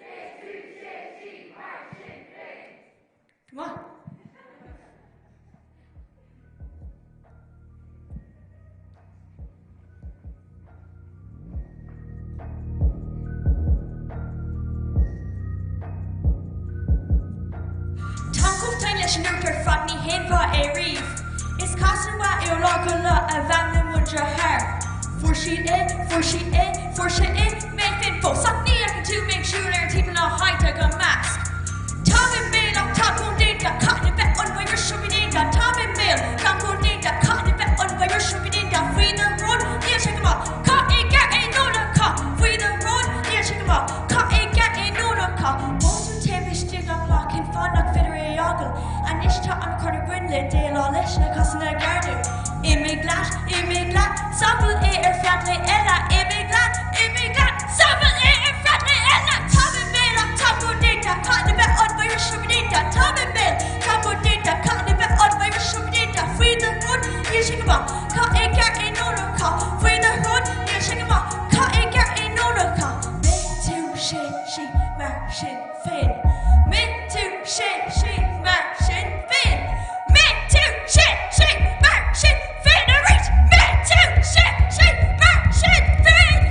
Mé tú sé sí mar sin féin. Go maith. Táim chomh tinn leis an nuacht ar fad, ní haon mhaith é riamh. Is cás an-mhaith é ó lá go lá a bhean le mo dheartháir. Fuair siad é, fuair sí é, fuair sé é, mé féin fós ach ní fheiceann tú mé ag siúl ar an taobh ná haghaidh gan masc. Táim i mbaol ach tá comhdhéanta, caithfidh a bheith an virus seo déanta. Táim i mbaol, tá comhdhéanta, caithfidh a bheith an virus seo déanta. Faoi do bhrón, níl sé go maith. Caith é gearr é nó ná caith. Faoi do bhrón, níl sé go maith. Caith é gearr é nó ná caith. Fós an taobh istigh gach lá, cén fáth nach féidir é a fhágáil? Anois tá an ceart againn le déileáil leis na cásanna a gceartú. Imigh leat, imigh leat, samhail é ar feadh lae eile. Imigh leat, imigh leat, samhail é ar feadh lae eile. Táim i mbaol ach tá comhdhéanta, caithfidh a bheith an virus seo déanta. Táim i mbaol, tá comhdhéanta, caithfidh a bheith an virus seo déanta. Faoi do bhrón, níl sé go maith. Caith é gearr é nó ná caith. Faoi do bhrón, níl sé go maith. Caith é gearr é nó ná caith. Mé, tú, sé, sí, mar sin féin. Mé, tú, sé, sí, mar sin féin. Mé, tú, sé, sí, mar sin féin arís. Mé, tú, sé, sí, mar sin féin.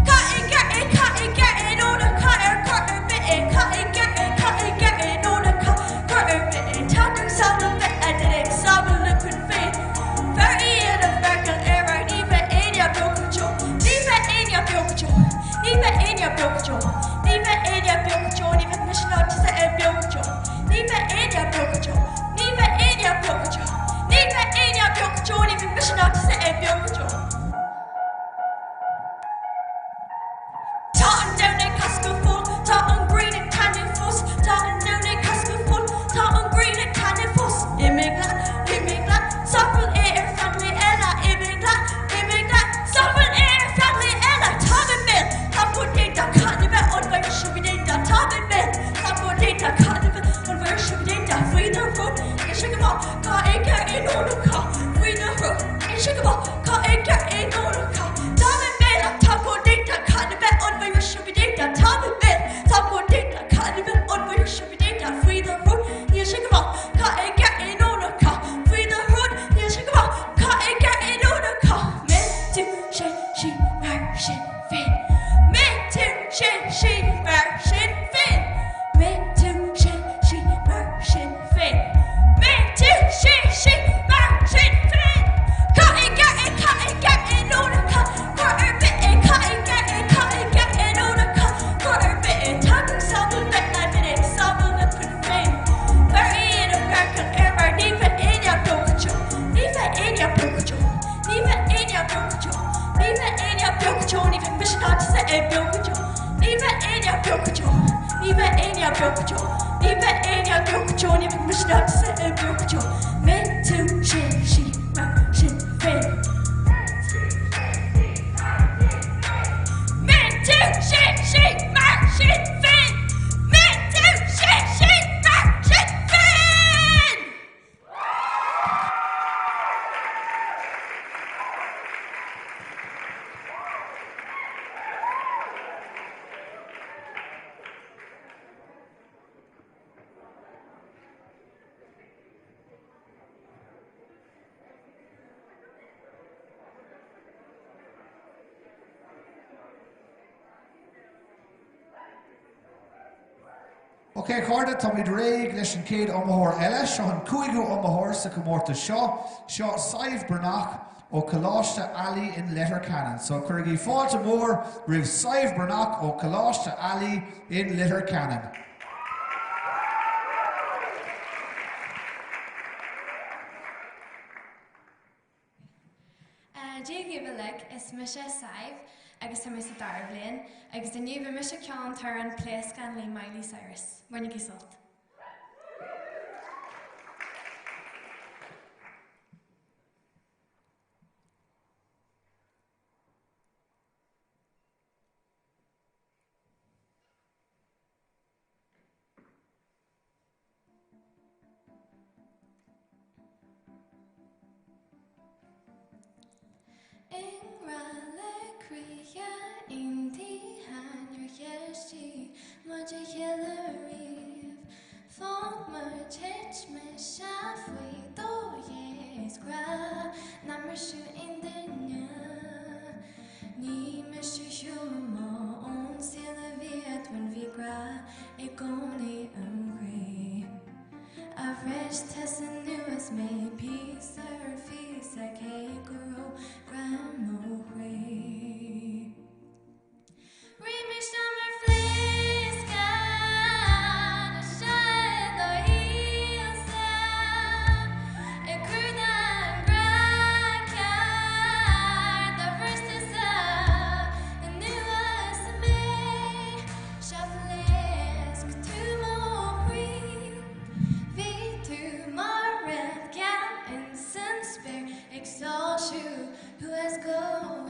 Caith é gearr é, caith é gearr é nó ná caith ar chor ar bith é. Caith é gearr é, caith é gearr é nó ná caith chor ar bith é. Tá tú sábháil a bheith a duine ag sábháil a chuid féin. Fear í ina Merkel ar ár ní bheidh éinne beo go deo. Ní bheidh éinne beo go deo. Ní bheidh éinne beo go deo. Ní bheidh éinne beo go deo. Ní bheidh mise ná tusa ar beo go deo. Ní bheidh éinne beo go deo. Ní bheidh éinne beo go deo. Ní bheidh éinne beo go deo. Ní bheidh mise ná tusa ar beo go deo. Tá an domhan ag casadh go fóill, tá an ghrian ag taitneamh fós, tá an domhan ag casadh go fóill, tá an ghrian ag taitneamh fós. Imigh leat, imigh leat, samhail é ar feadh lae eile, imigh leat, imigh leat, samhail é ar feadh lae eile. Táim i mbaol, tá comhdhéanta, caithfidh a bheith an virus seo déanta, táim i mbaol, tá comhdhéanta, caithfidh a bheith an virus seo déanta. Faoi do bhrón, níl sé go maith, caith é gearr é nó ná caith, faoi do bhrón, níl sé go maith, caith é gearr é nó ná caith. Táim i mbaol ach tá comhdhéanta, caithfidh a bheith an virus seo déanta, táim i mbaol, tá comhdhéanta, caithfidh a bheith an virus seo déanta. Faoi do bhrón, níl sé go maith, caith é gearr é nó ná caith, faoi do bhrón, níl sé go maith, caith é gearr é nó ná caith. Mé, tú, sé, sí, mar sin féin. Mé, tú, sé, sí, mar sin féin. Mé, tú, sé, sí, mar sin féin. Mé, tú, sé, sí, mar sin féin. Caith é gearr é, caith é gearr é nó ná caith chor ar bith é, caith é gearr é, caith é gearr é nó ná caith chor ar bith é. Tá tú sábháil bheith a duine ag sábháil a chuid féin. Fear í ina Merkel ar mar ní bheidh éinne beo go deo. Ní bheidh éinne beo go deo. Ní bheidh éinne beo go deo. Ní bheidh éinne beo go deo. Ní bheidh mise ná tusa ar beo go deo. Ní bheidh éinne beo go deo. Ní bheidh éinne beo go deo. Ní bheidh éinne beo go deo. Ní bheidh mise ná tusa ar beo go deo. Mé, tú, sé, sí, mar sin féin. Mé, tú, sé, sí, mar sin féin. Mé, tú, sé, sí, mar sin féin! Ok a chairde, táimid réidh leis an chéad iomaitheoir eile. Seo an cúigiú iomaitheoir sa chomórtas seo. Seo Sadhbh Breathnach. ó Coláiste Ailigh in Leitir Ceanainn. So cuirigí fáilte mhór roimh Sadhbh Breathnach ó Coláiste Ailigh in Leitir Ceanainn. Dia dhaoibh uilig, is mise Sadhbh agus tá mé sa dara bliain agus inniu beidh mise ag ceol an t-amhrán Pléascán le Miley Cyrus. Bainigí sult! I ngrá le croíthe aontaithe níor cheistigh muid a chéile riamh. Phóg muid, thit mise faoi dó dhéag 's grá nár mbriseadh aon duine. Ní mise a shiúil amach ón saol a bhí eadrainn, bhí grá i gcónaí im chroí. A bhris tusa anuas mé píosa ar phíosa cé go raibh grá i mo chroí. Rith mise mar phléascán isteach i do shaolsa ag cuardach an grá ceart a bhris tusa anuas mé. Sea phléasc tú mo chroí. Bhí tú mar réalt geal insan spéir ag soilsiú thuas go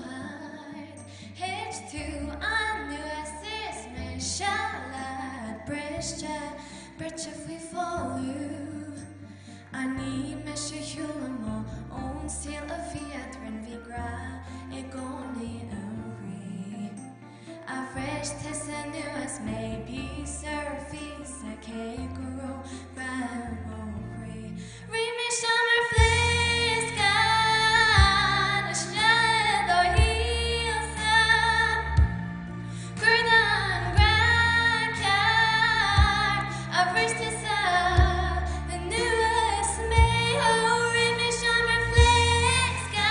hard. Thit tú anuas is mise leat briste, bruite faoi folú. Ach ní mise a shiúil amach ón saol a bhí eadrainn, bhí grá i gcónaí im chroí. A bhris tusa anuas mé píosa ar phíosa cé go raibh grá i mo chroí. Rith mise mar phléascán isteach i do shaolsa Cuardach an grá ceart a bhris tusa anuas mé. Ó rith mise mar phléascán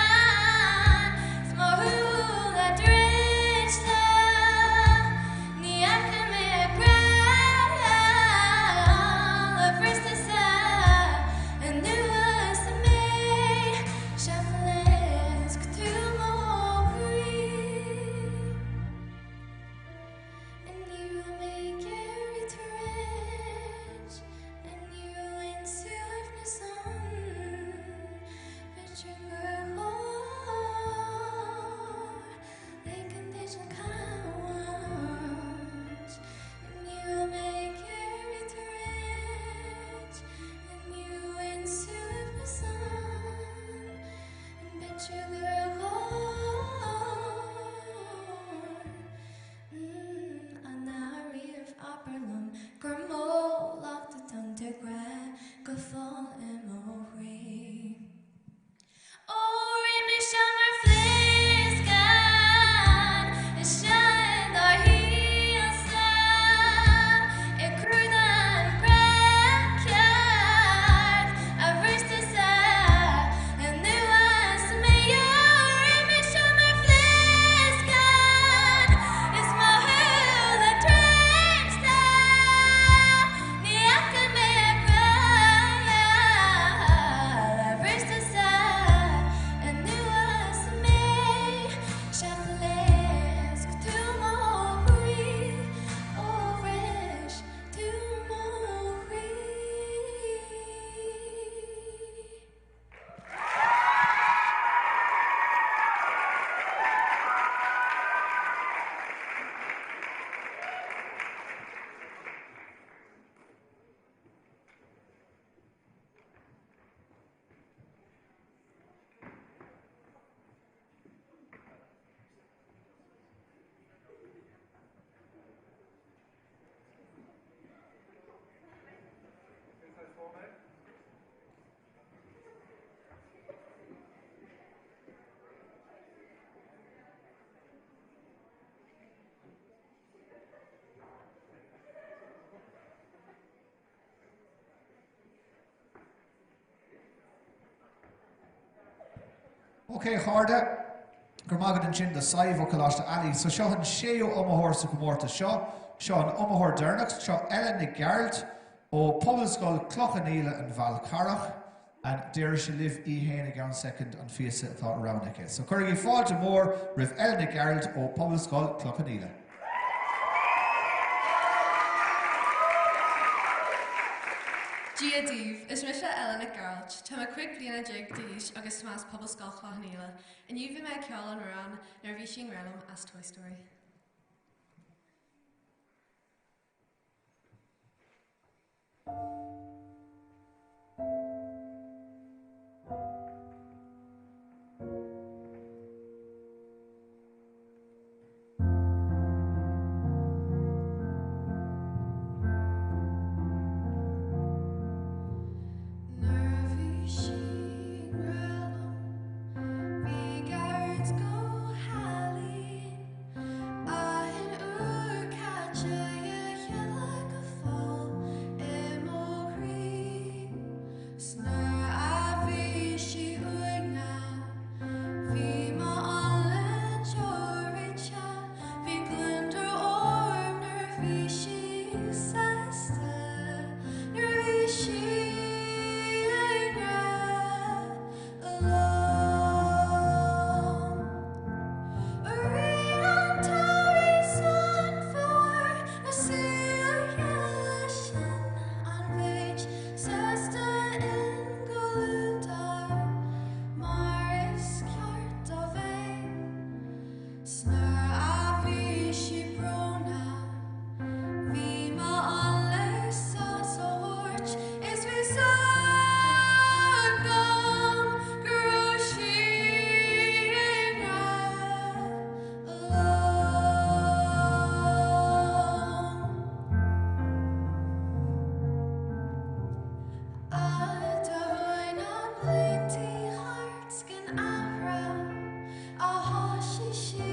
's mo shúile druidte. Ní fhaca mé grá a bhris tusa Ok, a chairde, go raibh maith agat ansin do Sadhbh ó Coláiste Ailigh. So seo an séú iomaitheoir sa chomórtas seo. Seo an iomaitheoir deireanach, seo Ella Nic Gearailt ó Pobalscoil Cloch an Íle an Fhál Carrach. And déarfaidh sí libh í fhéin i gceann soicind an phíosa atá roghnaithe aici. So cuirigí fáilte mhór roimh Ella Nic Gearailt ó Pobalscoil Cloch an Íle. Dia daoibh, is mise Ella Nic Gearailt. Tá mé 15 bliana d'aois agus tá mé as Pobalscoil Chloich Cheann Fhaola. Inniu bhí mé ag ceol an amhrán Nuair a Bhí Sí i nGrá Liom as Toy Story. Nuair a bhí sí i ngrá liom, bhí Gearóid go hálainn. An uair caite a chéile go fóill i mo chroí. 'S nuair a bhí sí uaigneach, bhí m'anlaith deoraite, bhí gliondar orm nuair a bhí sí sásta, nuair a bhí sí i ngrá liom. I rith an tsamhraidh 's an fómhair, na saoil gheala sin an bheinn sásta i gcomhluadar mar is ceart do bheith. 'S nuair a bhí sí brónach bhí m'anlaith sás a thabhairt is bhí 's agam go raibh sí i ngrá liom. Aduain na blianta thart gan athrá a thosaigh sí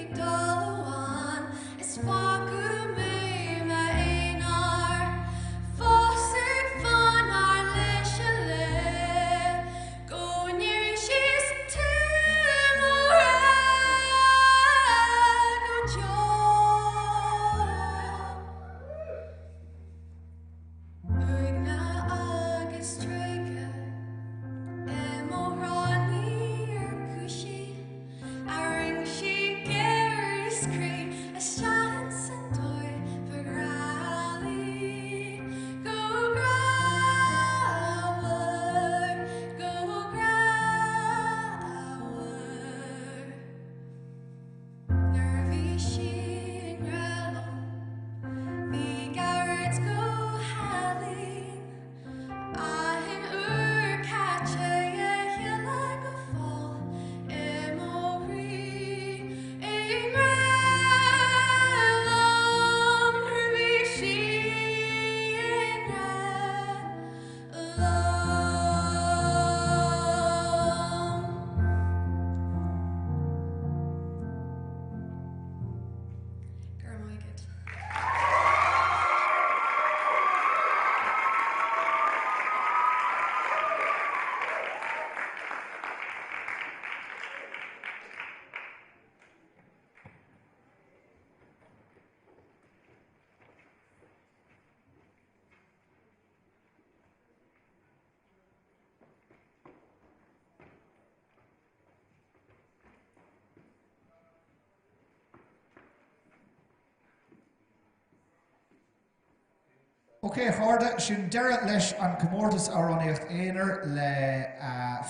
ag dul amháin is fágadh mé m'aonar fós ag fanacht leis a le go ndéarfaidh sí 'S tú mo ghrá go deo. Uaigneach agus tréigthe i mo threo níor cúisí Tharraing sí géire is croí isteach ins an dóigh ba ghrá léi. Go grámhar, go grámhar. Nuair a bhí sí i ngrá liom, bhí Gearóid go hálainn. An uair caite a chéile go fóill i mo chroí. I ngrá liom nuair a bhí sí i ngrá liom. Go raibh maith agat. Ok, a chairde, sin deireadh leis an comórtas amhránaíocht aonair le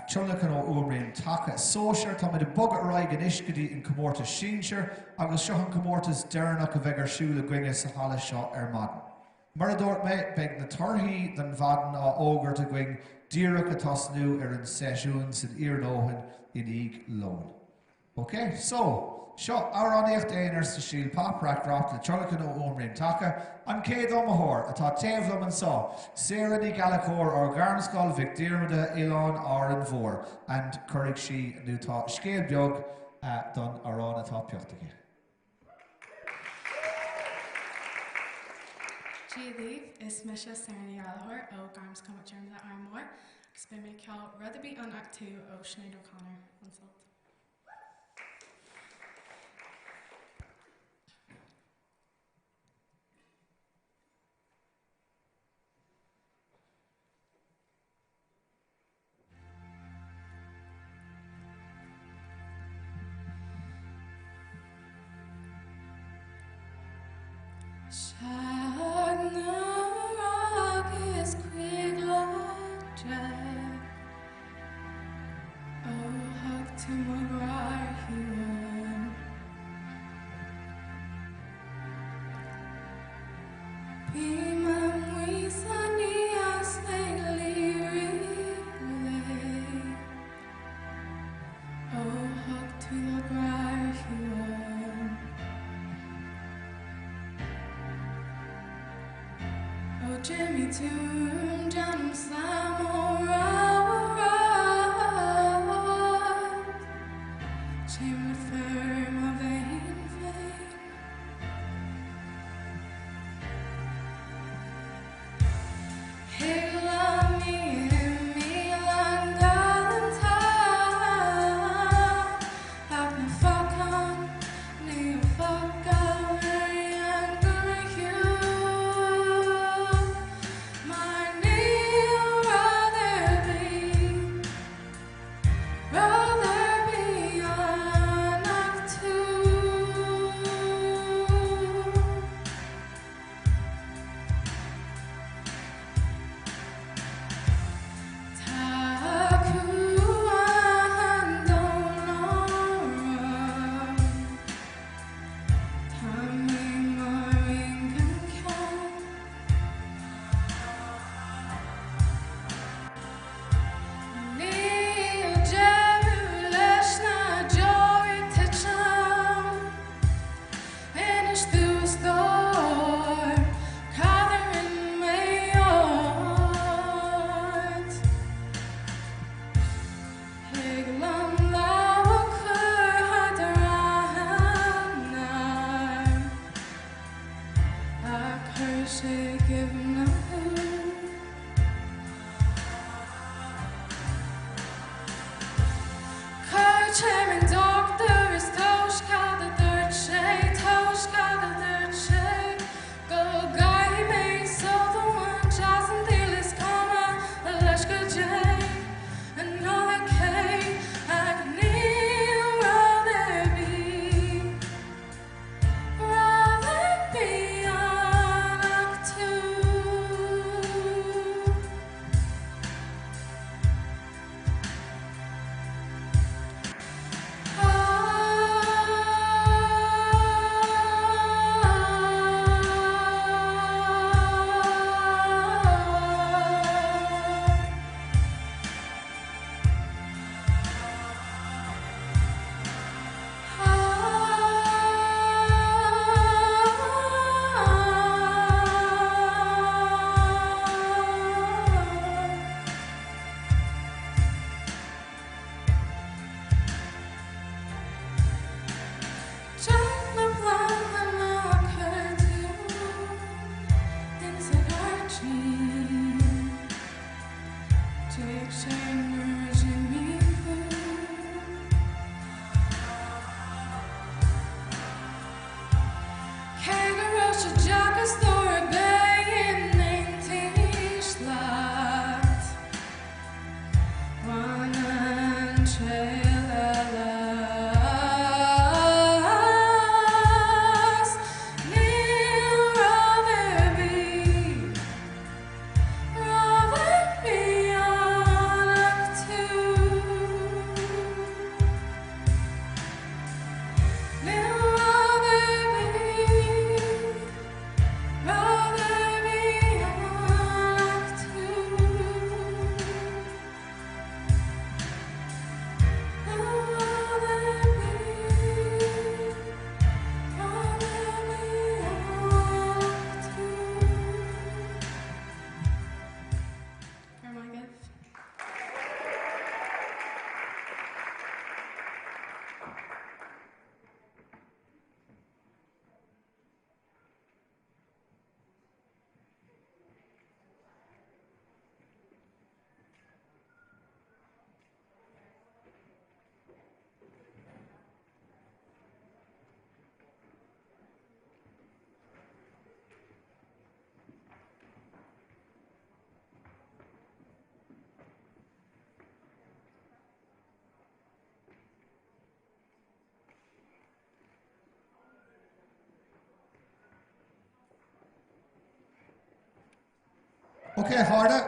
tionlacan ó Fhuaimrian Taca Sóisear. Táimid ag bogadh ar aghaidh anois go dtí an comórtas sinsir agus seo an comórtas deireanach a bheidh ar siúl againne sa halla seo ar maidin. Mar a dúirt mé, beidh na torthaí don mhaidin á fhógairt againn díreach ag tosnú ar an seisiún san iarnóin i ndiaidh lóin. Ok, so, seo amhránaíocht aonair sa stíl pop, rac, rock le tionlacan ó Fhuaimrian Taca. An chéad iomaitheoir atá taobh liom anseo, Sarah Ní Ghallchóir ó Ghairmscoil Mhic Diarmada, Oileán Árainn Mhór, and cuirfidh sí, nó tá scéal beag don amhrán atá pioctha aici. Dia daoibh, is mise Sarah Ní Ghallchóir ó Gairmscoil Mhic Diarmada, Árainn Mhór. Agus beidh mé ag ceol Rather Be Ann Ach Tú ó Sinéad O'Connor, an sult. Ok, a chairde,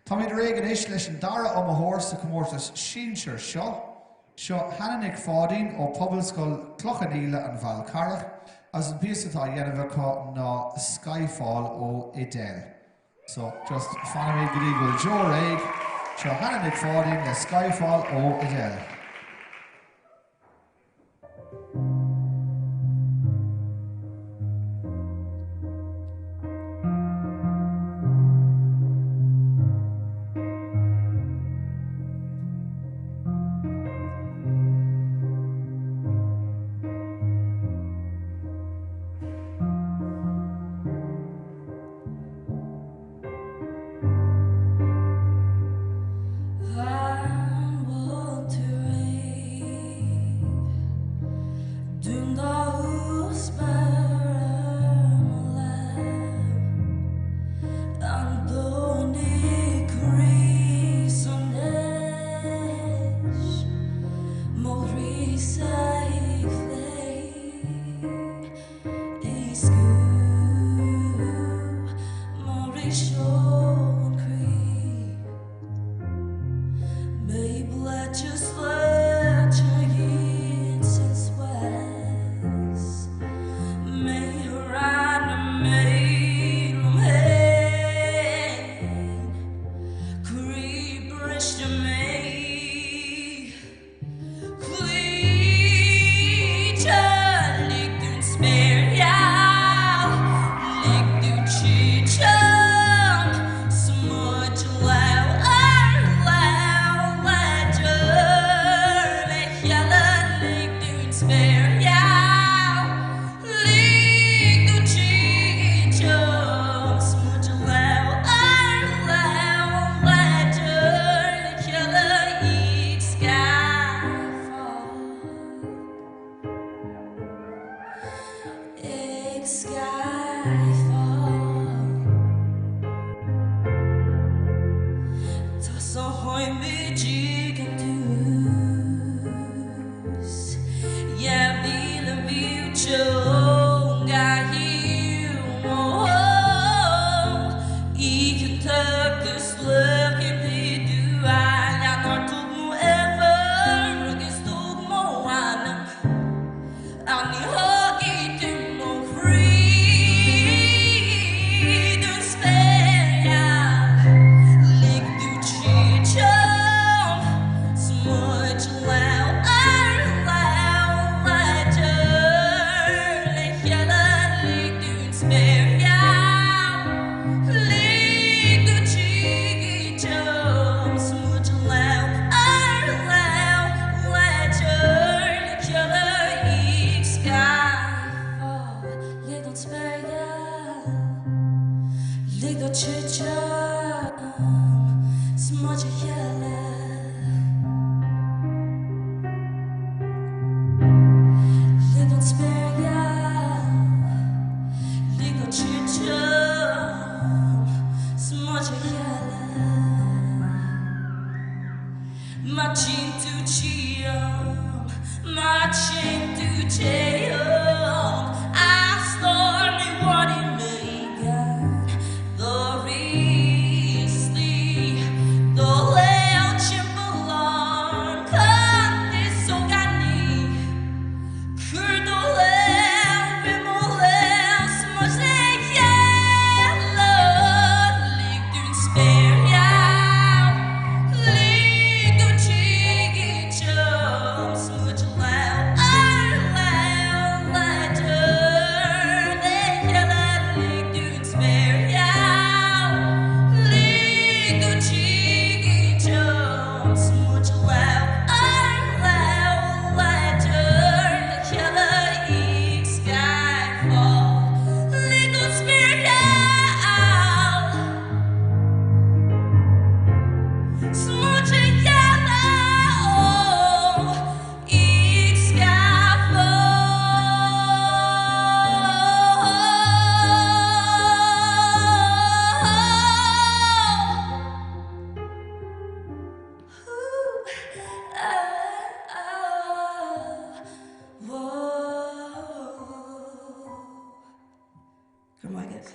táimid réidh anois leis an dara iomaitheoir sa chomórtas sinsir seo. Seo Hannah Nic Pháidín ó Pobalscoil Cloch an Íle, An Fhál Carrach, agus an píosa atá á dhéanamh acu ná Skyfall ó Adele. So, just fanfaimid go dtí go bhfuil Joe réidh. Seo Hannah Nic Pháidín le Skyfall ó Adele. An bhfuil tú réidh? Dún do spéir ar mo lámh. An domhan ag rith anois, mo chroí-sa ag Croí briste mé. Cloíte, lig dúinn spéir gheal, lig dúinn titim, 's muid lámh ar lámh láidir le chéile, lig dúinn spéir gheal, lig dúinn titim, 's muid lámh ar lámh láidir le chéile, ag Skyfall. Ag Skyfall. Tosóimid ag an tús. 2000 Oícheanta agus laethanta dúinn tóg m'uimhir agus tóg m'ainm. Ach ní thógfaidh tú mo chroí don spéir gheal. Lig dúinn titim, 's muid lámh ar lámh láidir le chéile, lig dúinn spéir gheal. Lig dúinn titim, 's muid lámh ar lámh láidir le chéile, ag Skyfall. Lig don spéir gheal. Lig dúinn titim, 's muid a chéile. Lig don spéir gheal. Lig dúinn titim, 's muid a chéile. Má tchíonn tú chugam, má tchíonn tú téam, a stór ní mhairfidh mé gan do ríostaí, do léal timpeall orm, cuntas ó gan ní. Cuir do lámh i mo lámh 's muid le chéile, lig dúinn spéir gheal, lig dúinn titim, 's muid lámh ar lámh láidir le chéile, lig dúinn spéir gheal, lig dúinn titim, 's muid lámh ar lámh láidir le chéile, ag Skyfall, lig dúinn spéir gheal. 's muid le chéile, oh, ag Skyfall. Ooh, ah, ah, whoa. Go raibh maith agat.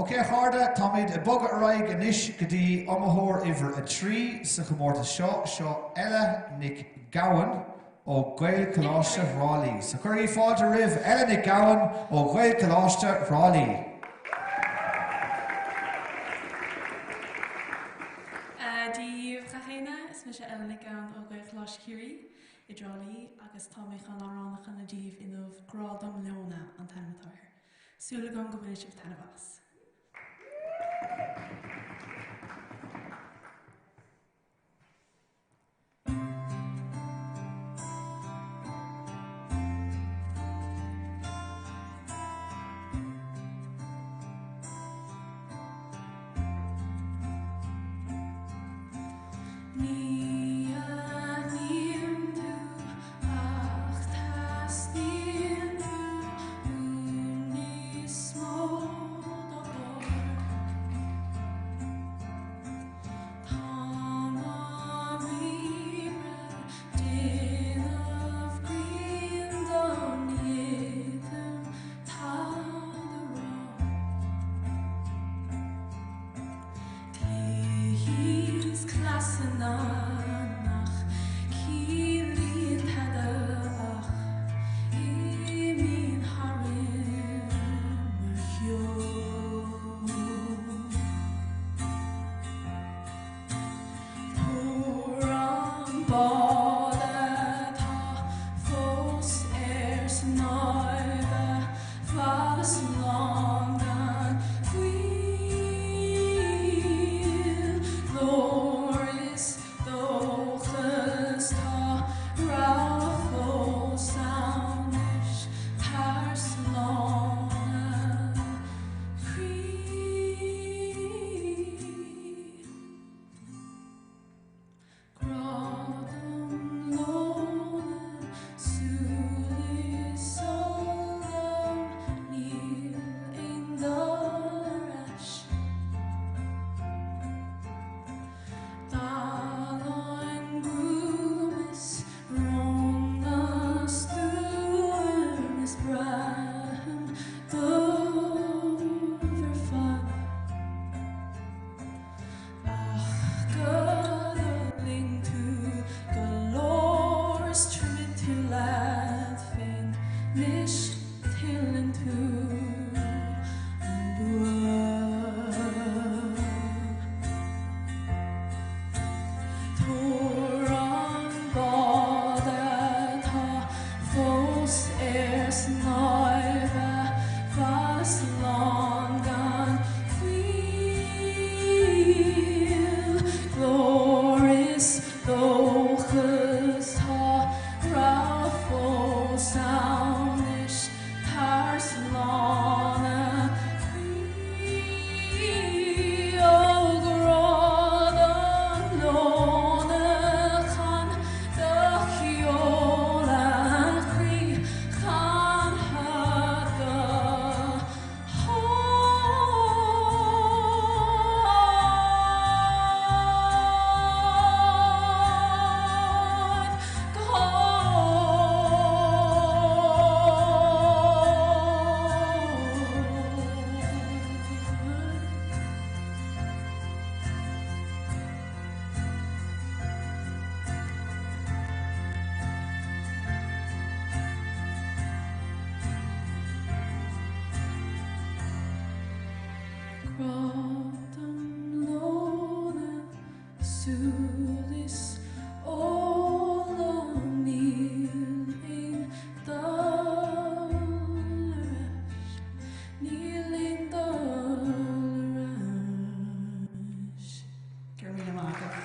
Ok a chairde, táimid ag bogadh ar aghaidh anois go dtí iomaitheoir uimhir 3 sa chomórtas seo, seo Ella Nic Gabhann ó Ghaelcholáiste Thrá Lí. So cuirigí fáilte roimh Ella Nic Gabhann ó Ghaelcholáiste Thrá Lí. Dia daoibh gach éinne, is mise Ella Nic Gabhann ó Ghaelcholáiste Chiarraí i dTrá Lí agus tá mé chun amhrán a chanadh daoibh inniu, Grá dom Leona an t-ainm atá air. Súil agam go mbainfidh sibh taitneamh as. Ní aithním tú ach teastaíonn tú uaim níos mó dá bharr. Táim á riaradh, déanamh grinn dom, ní fhéadaim tada a rá. Cluichí 's cleasanna nach ciallaíonn tada ach imíonn tharainn mar cheo. Tabhair an bád atá fós ar snámh a fhad is lán gan mhoill. Glór is dóchas tá rogha fós ann is tar slán a chroí. Grá dom Leona, súil is ól dom, níl aon dul ar ais. Dallán gruama is rón na stuaim is braithim dubh ar fad. Ach go bhfulaing tú go leor is throid tú leat féin 'nois tuilleann tú an bua. Tabhair an bád atá fós ar snámh a fhad is lán gan mhoill. Glór is dóchas tá rogha fós ann is tar slán a chroí. Ó grá dom Leona chan do cheol a chroí chanfad go hard, go hard. Grá dom Leona, súil is ól dom, níl aon dul ar ais, níl aon dul ar ais. Go raibh míle maith agat.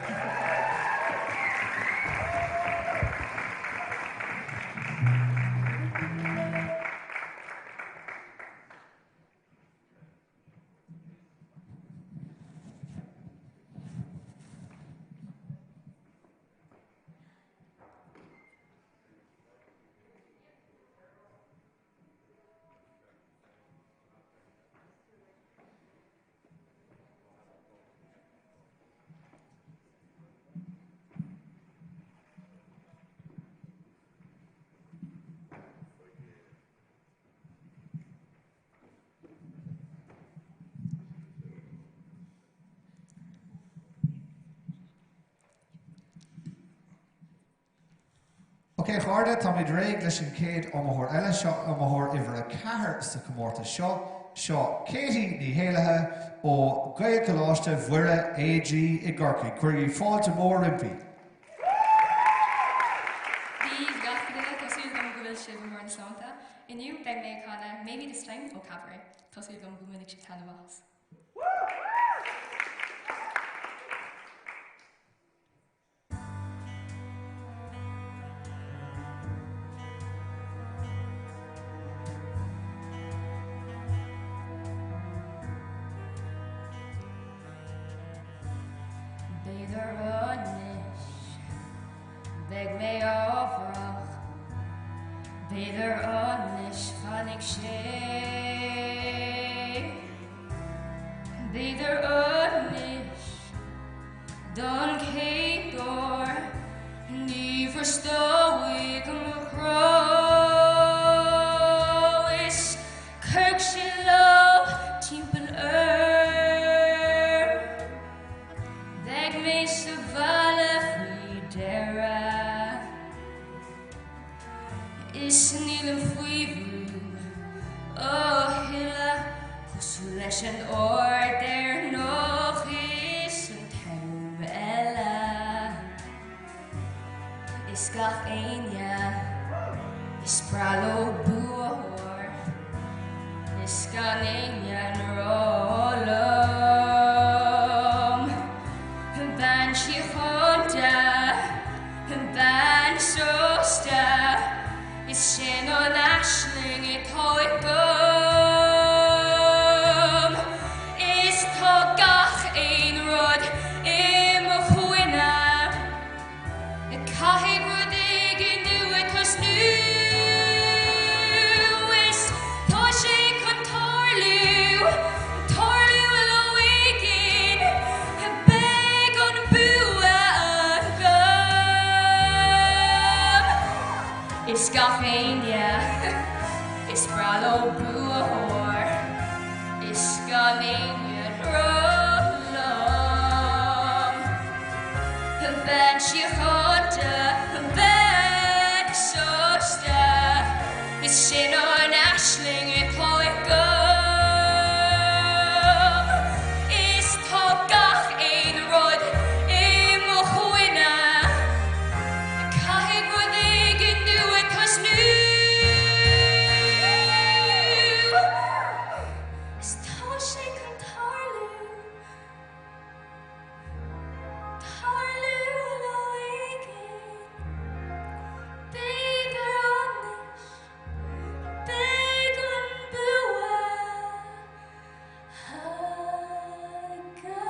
Ok a chairde, táimid réidh leis an chéad iomaitheoir eile, seo iomaitheoir uimhir 4 sa chomórtas seo. Seo Katie Ní hÉalaithe ó Ghaelcholáiste Mhuire AG i gCorcaigh. Cuirigí fáilte mhór roimpi. Dia daoibh gach duine, tá súil agam go bhfuil sibh i mbarr na sláinte. Inniu beidh mé ag canadh Maybe This Time ó Cabaret. Tá súil agam go mbainfidh sibh taitneamh as. B'fhéidir anois beidh mé ámharach B'fhéidir anois fanfaidh sé B'fhéidir anois Don chéad uair ní bhristeoidh mo chroi Is cuirfidh sé lámh timpeall orm Beidh mé sa bhaile faoi dheireadh Is nílim faoi bhrú a thuilleadh Cosúil leis an uair deireanach is an t-am eile Is gach éinne is breá leo buaitheoir Is gan éinne in rá liom Bean síochánta Bean sásta Is sin an aisling atá agam. Is tá gach aon rud i mo choinne. Caithfidh rud éigin nua tosnú. Is tá sé chun tarlú, tarlú lá éigin. Beidh an bua agam. Is gach éinne is breá leo buaitheoir Is gan éinne rá liom Bean síochánta, bean sásta Is sin an aisling atá agam Is tá gach aon rud i mo choinne Caithfidh rud éigin nua tosnú Is tá sé chun tarlú Tarlú lá éigin B'fhéidir anois Beidh an bua agam.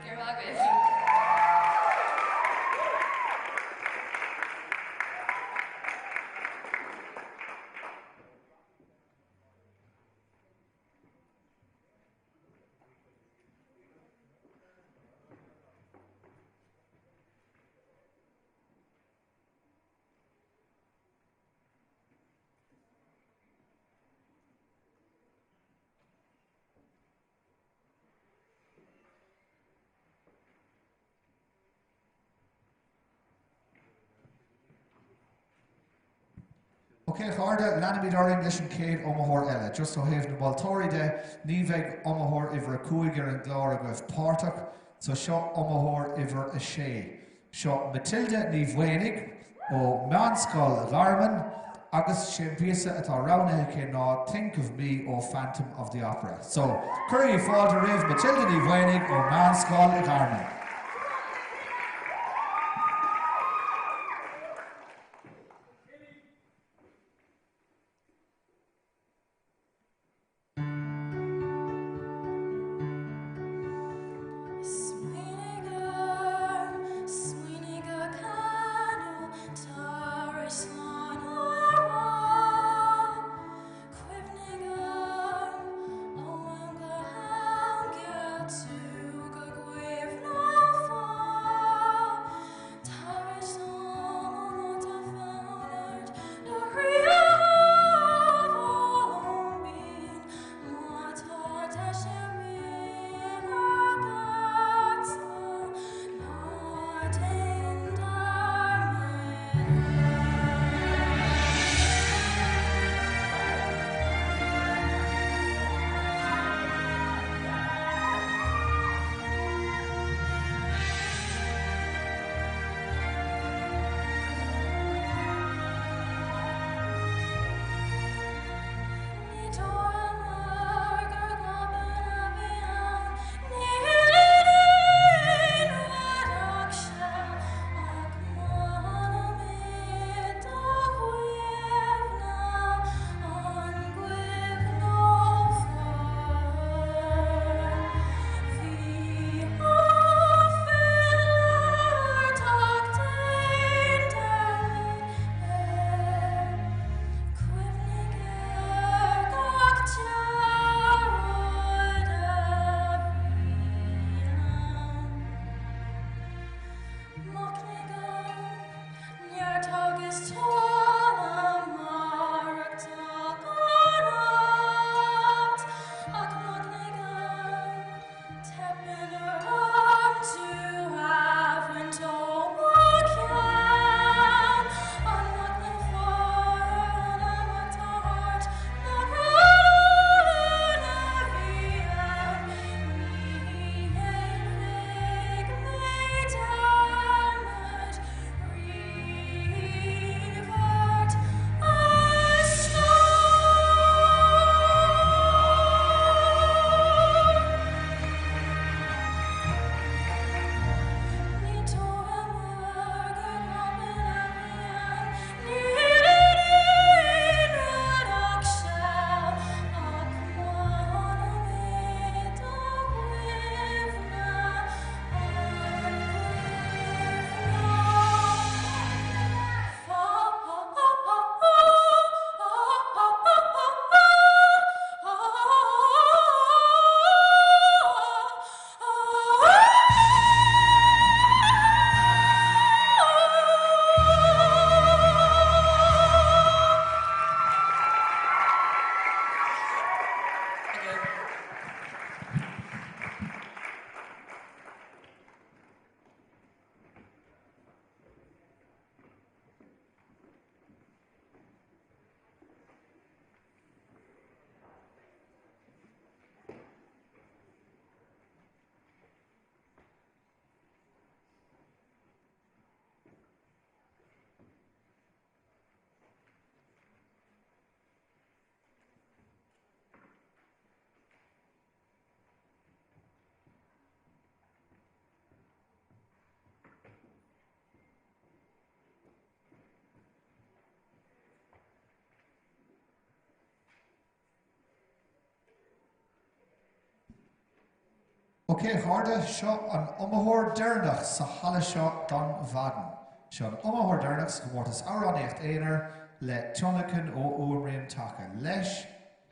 Go raibh maith agaibh. Ok a chairde, leanfaimid orainn leis an chéad iomaitheoir eile. Just ó thaobh na moltóirí de, ní bheidh iomaitheoir uimhir 5 ar an gclár agaibh páirteach, so seo iomaitheoir uimhir 6. Seo Matilda Ní Mhaonaigh ó Meánscoil Gharman agus sé an píosa atá roghnaithe aici ná Think of Me ó Phantom of the Opera. So, cuirigí fáilte roimh Matilda Ní Mhaonaigh ó Meánscoil Gharman. Smaoinigh orm, smaoinigh gur canadh tar éis slán a rá. Cuimhnigh orm ó am go ham, geall tú go gcuimhneofá. Ok, a chairde, seo an iomaitheoir deireanach sa halla seo don mhaidin. Seo an iomaitheoir deireanach sa chomórtas Amhránaíocht Aonair le tionlacan ó Fhuaimrian Taca. Leis,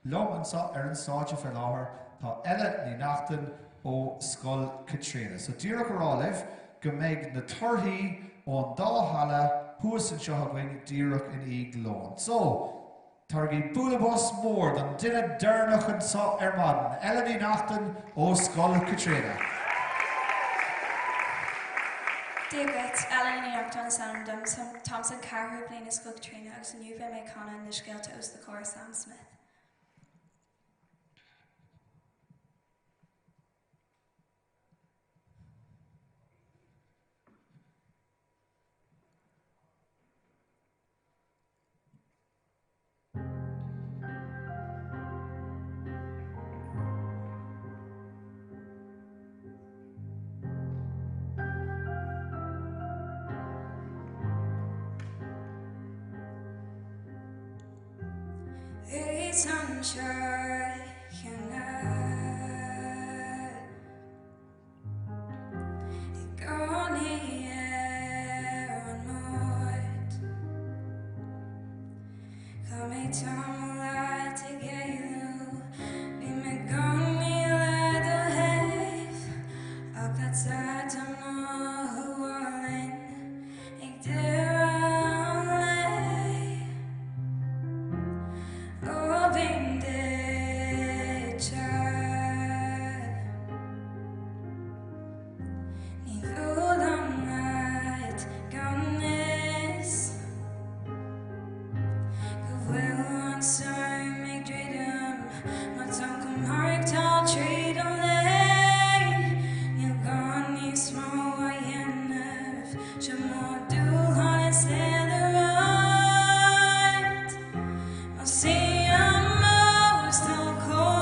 liom anseo ar an stáitse fé láthair tá Ella Ní Neachtain ó Scoil Chaitríona. So díreach a rá libh go mbeidh na torthaí ón dá halla thuas anseo againn díreach i ndiaidh lóin. So, Tabhairigí bualadh bos mór don duine deireanach anseo ar maidin, Ella Ní Neachtain ó Scoil Chaitríona. Dia dhuit, Ella Ní Neachtain is ainm dom. Táim san ceathrú bliain i Scoil Chaitríona agus inniu beidh mé ag canadh na scéalta os do chomhair Sam Smith. Is anseo cheana I gcónaí ar an mbord. Chaith mé tamall ort ag éalú, bhí mé i gcónaí le do thaobh, ach tá tá mothú álainn ag deireadh an lae. Ó bím duitse. Ní bhuailim leat gan fhios go bhfuil an stoirm ag druidim má táim chun maireachtáil tríd an lae níl gá níos mó a dhéanamh seo mo dúshlán is uile rud I'll see I'm most do chomhair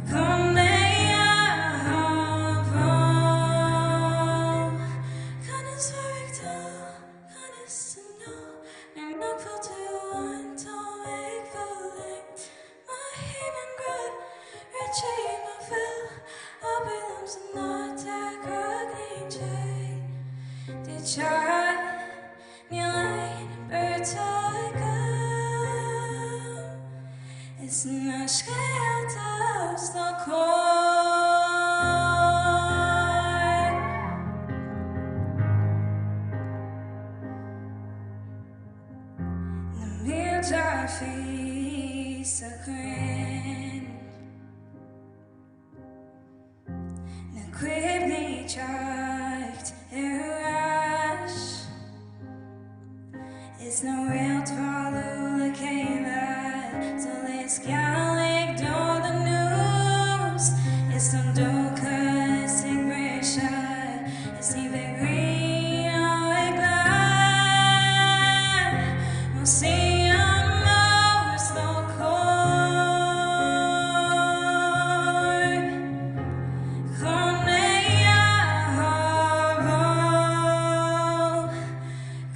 Chun mé a shábháil Conas maireachtáil conas anall Nuair nach bhfuil tú ann tá mé ag fulaingt Má théim i ngrá rith trí mo fhuil Abair liomsa an áit a gcrognaíonn sé Duitse níl aon beart agam Is na scéalta os do chomhair Na mílte píosa cruinn Na cuimhní teacht ar ais Is na réaltaí bailiú le chéile Solas geal ag dul anuas Is an dóchas ag briseadh Is ní bheidh grian ag leá We'll see I'm os do chomhair Chun mé a shábháil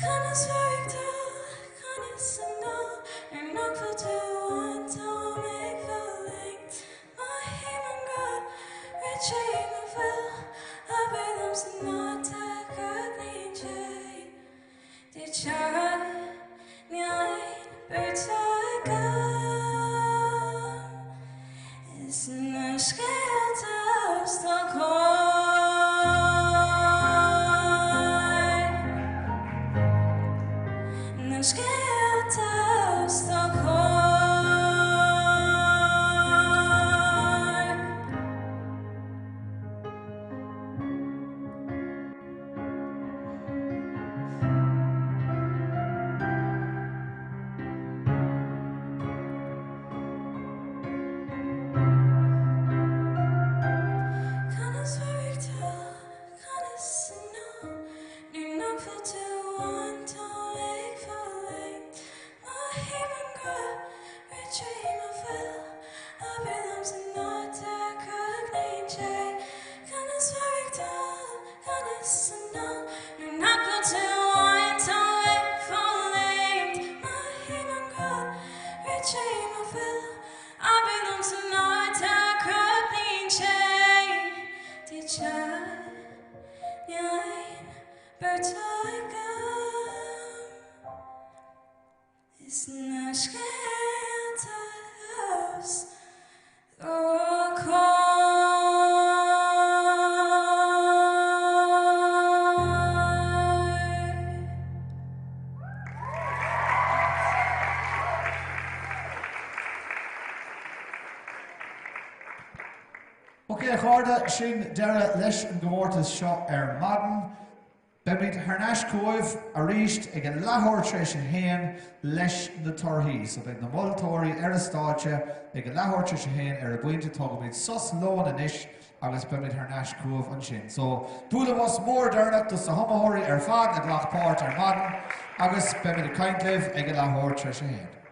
Conas maireachtáil conas anall Nuair nach bhfuil tú ann tá mé ag fulaingt Má théim i ngrá rith trí mo fhuil Abair liomsa an áit a gcrognaíonn sé Duitse níl aon beart agam Is na scéalta os do chomhair Na scéalta os do chomhair. Conas maireachtáil conas anall Nuair nach bhfuil tú ann tá mé ag fulaingt Má théim i ngrá rith trí mo fhuil Abair liomsa an áit a gcrognaíonn sé Conas maireachtáil conas anall Nuair nach bhfuil tú ann tá mé ag fulaingt Má théim i ngrá rith trí mo fhuil Abair liomsa Beirte agam is na scéalta os do chomhair. Ok a chairde, sin deireadh leis an gcomórtas seo ar maidin. Beimid thar n-ais chugaibh arís ag a leathuair tar éis a haon leis na torthaí. So beidh na moltóirí ar an stáitse ag a leathuair tar éis a haon ar an bpointe. Tógfaimid sos lóin anois agus beimid thar n-ais chugaibh ansin. So bualadh bos mór deireanach dos na hiomaitheoirí ar fad a ghlac páirt ar maidin agus beimid ag caint libh ag a leathuair tar éis a haon.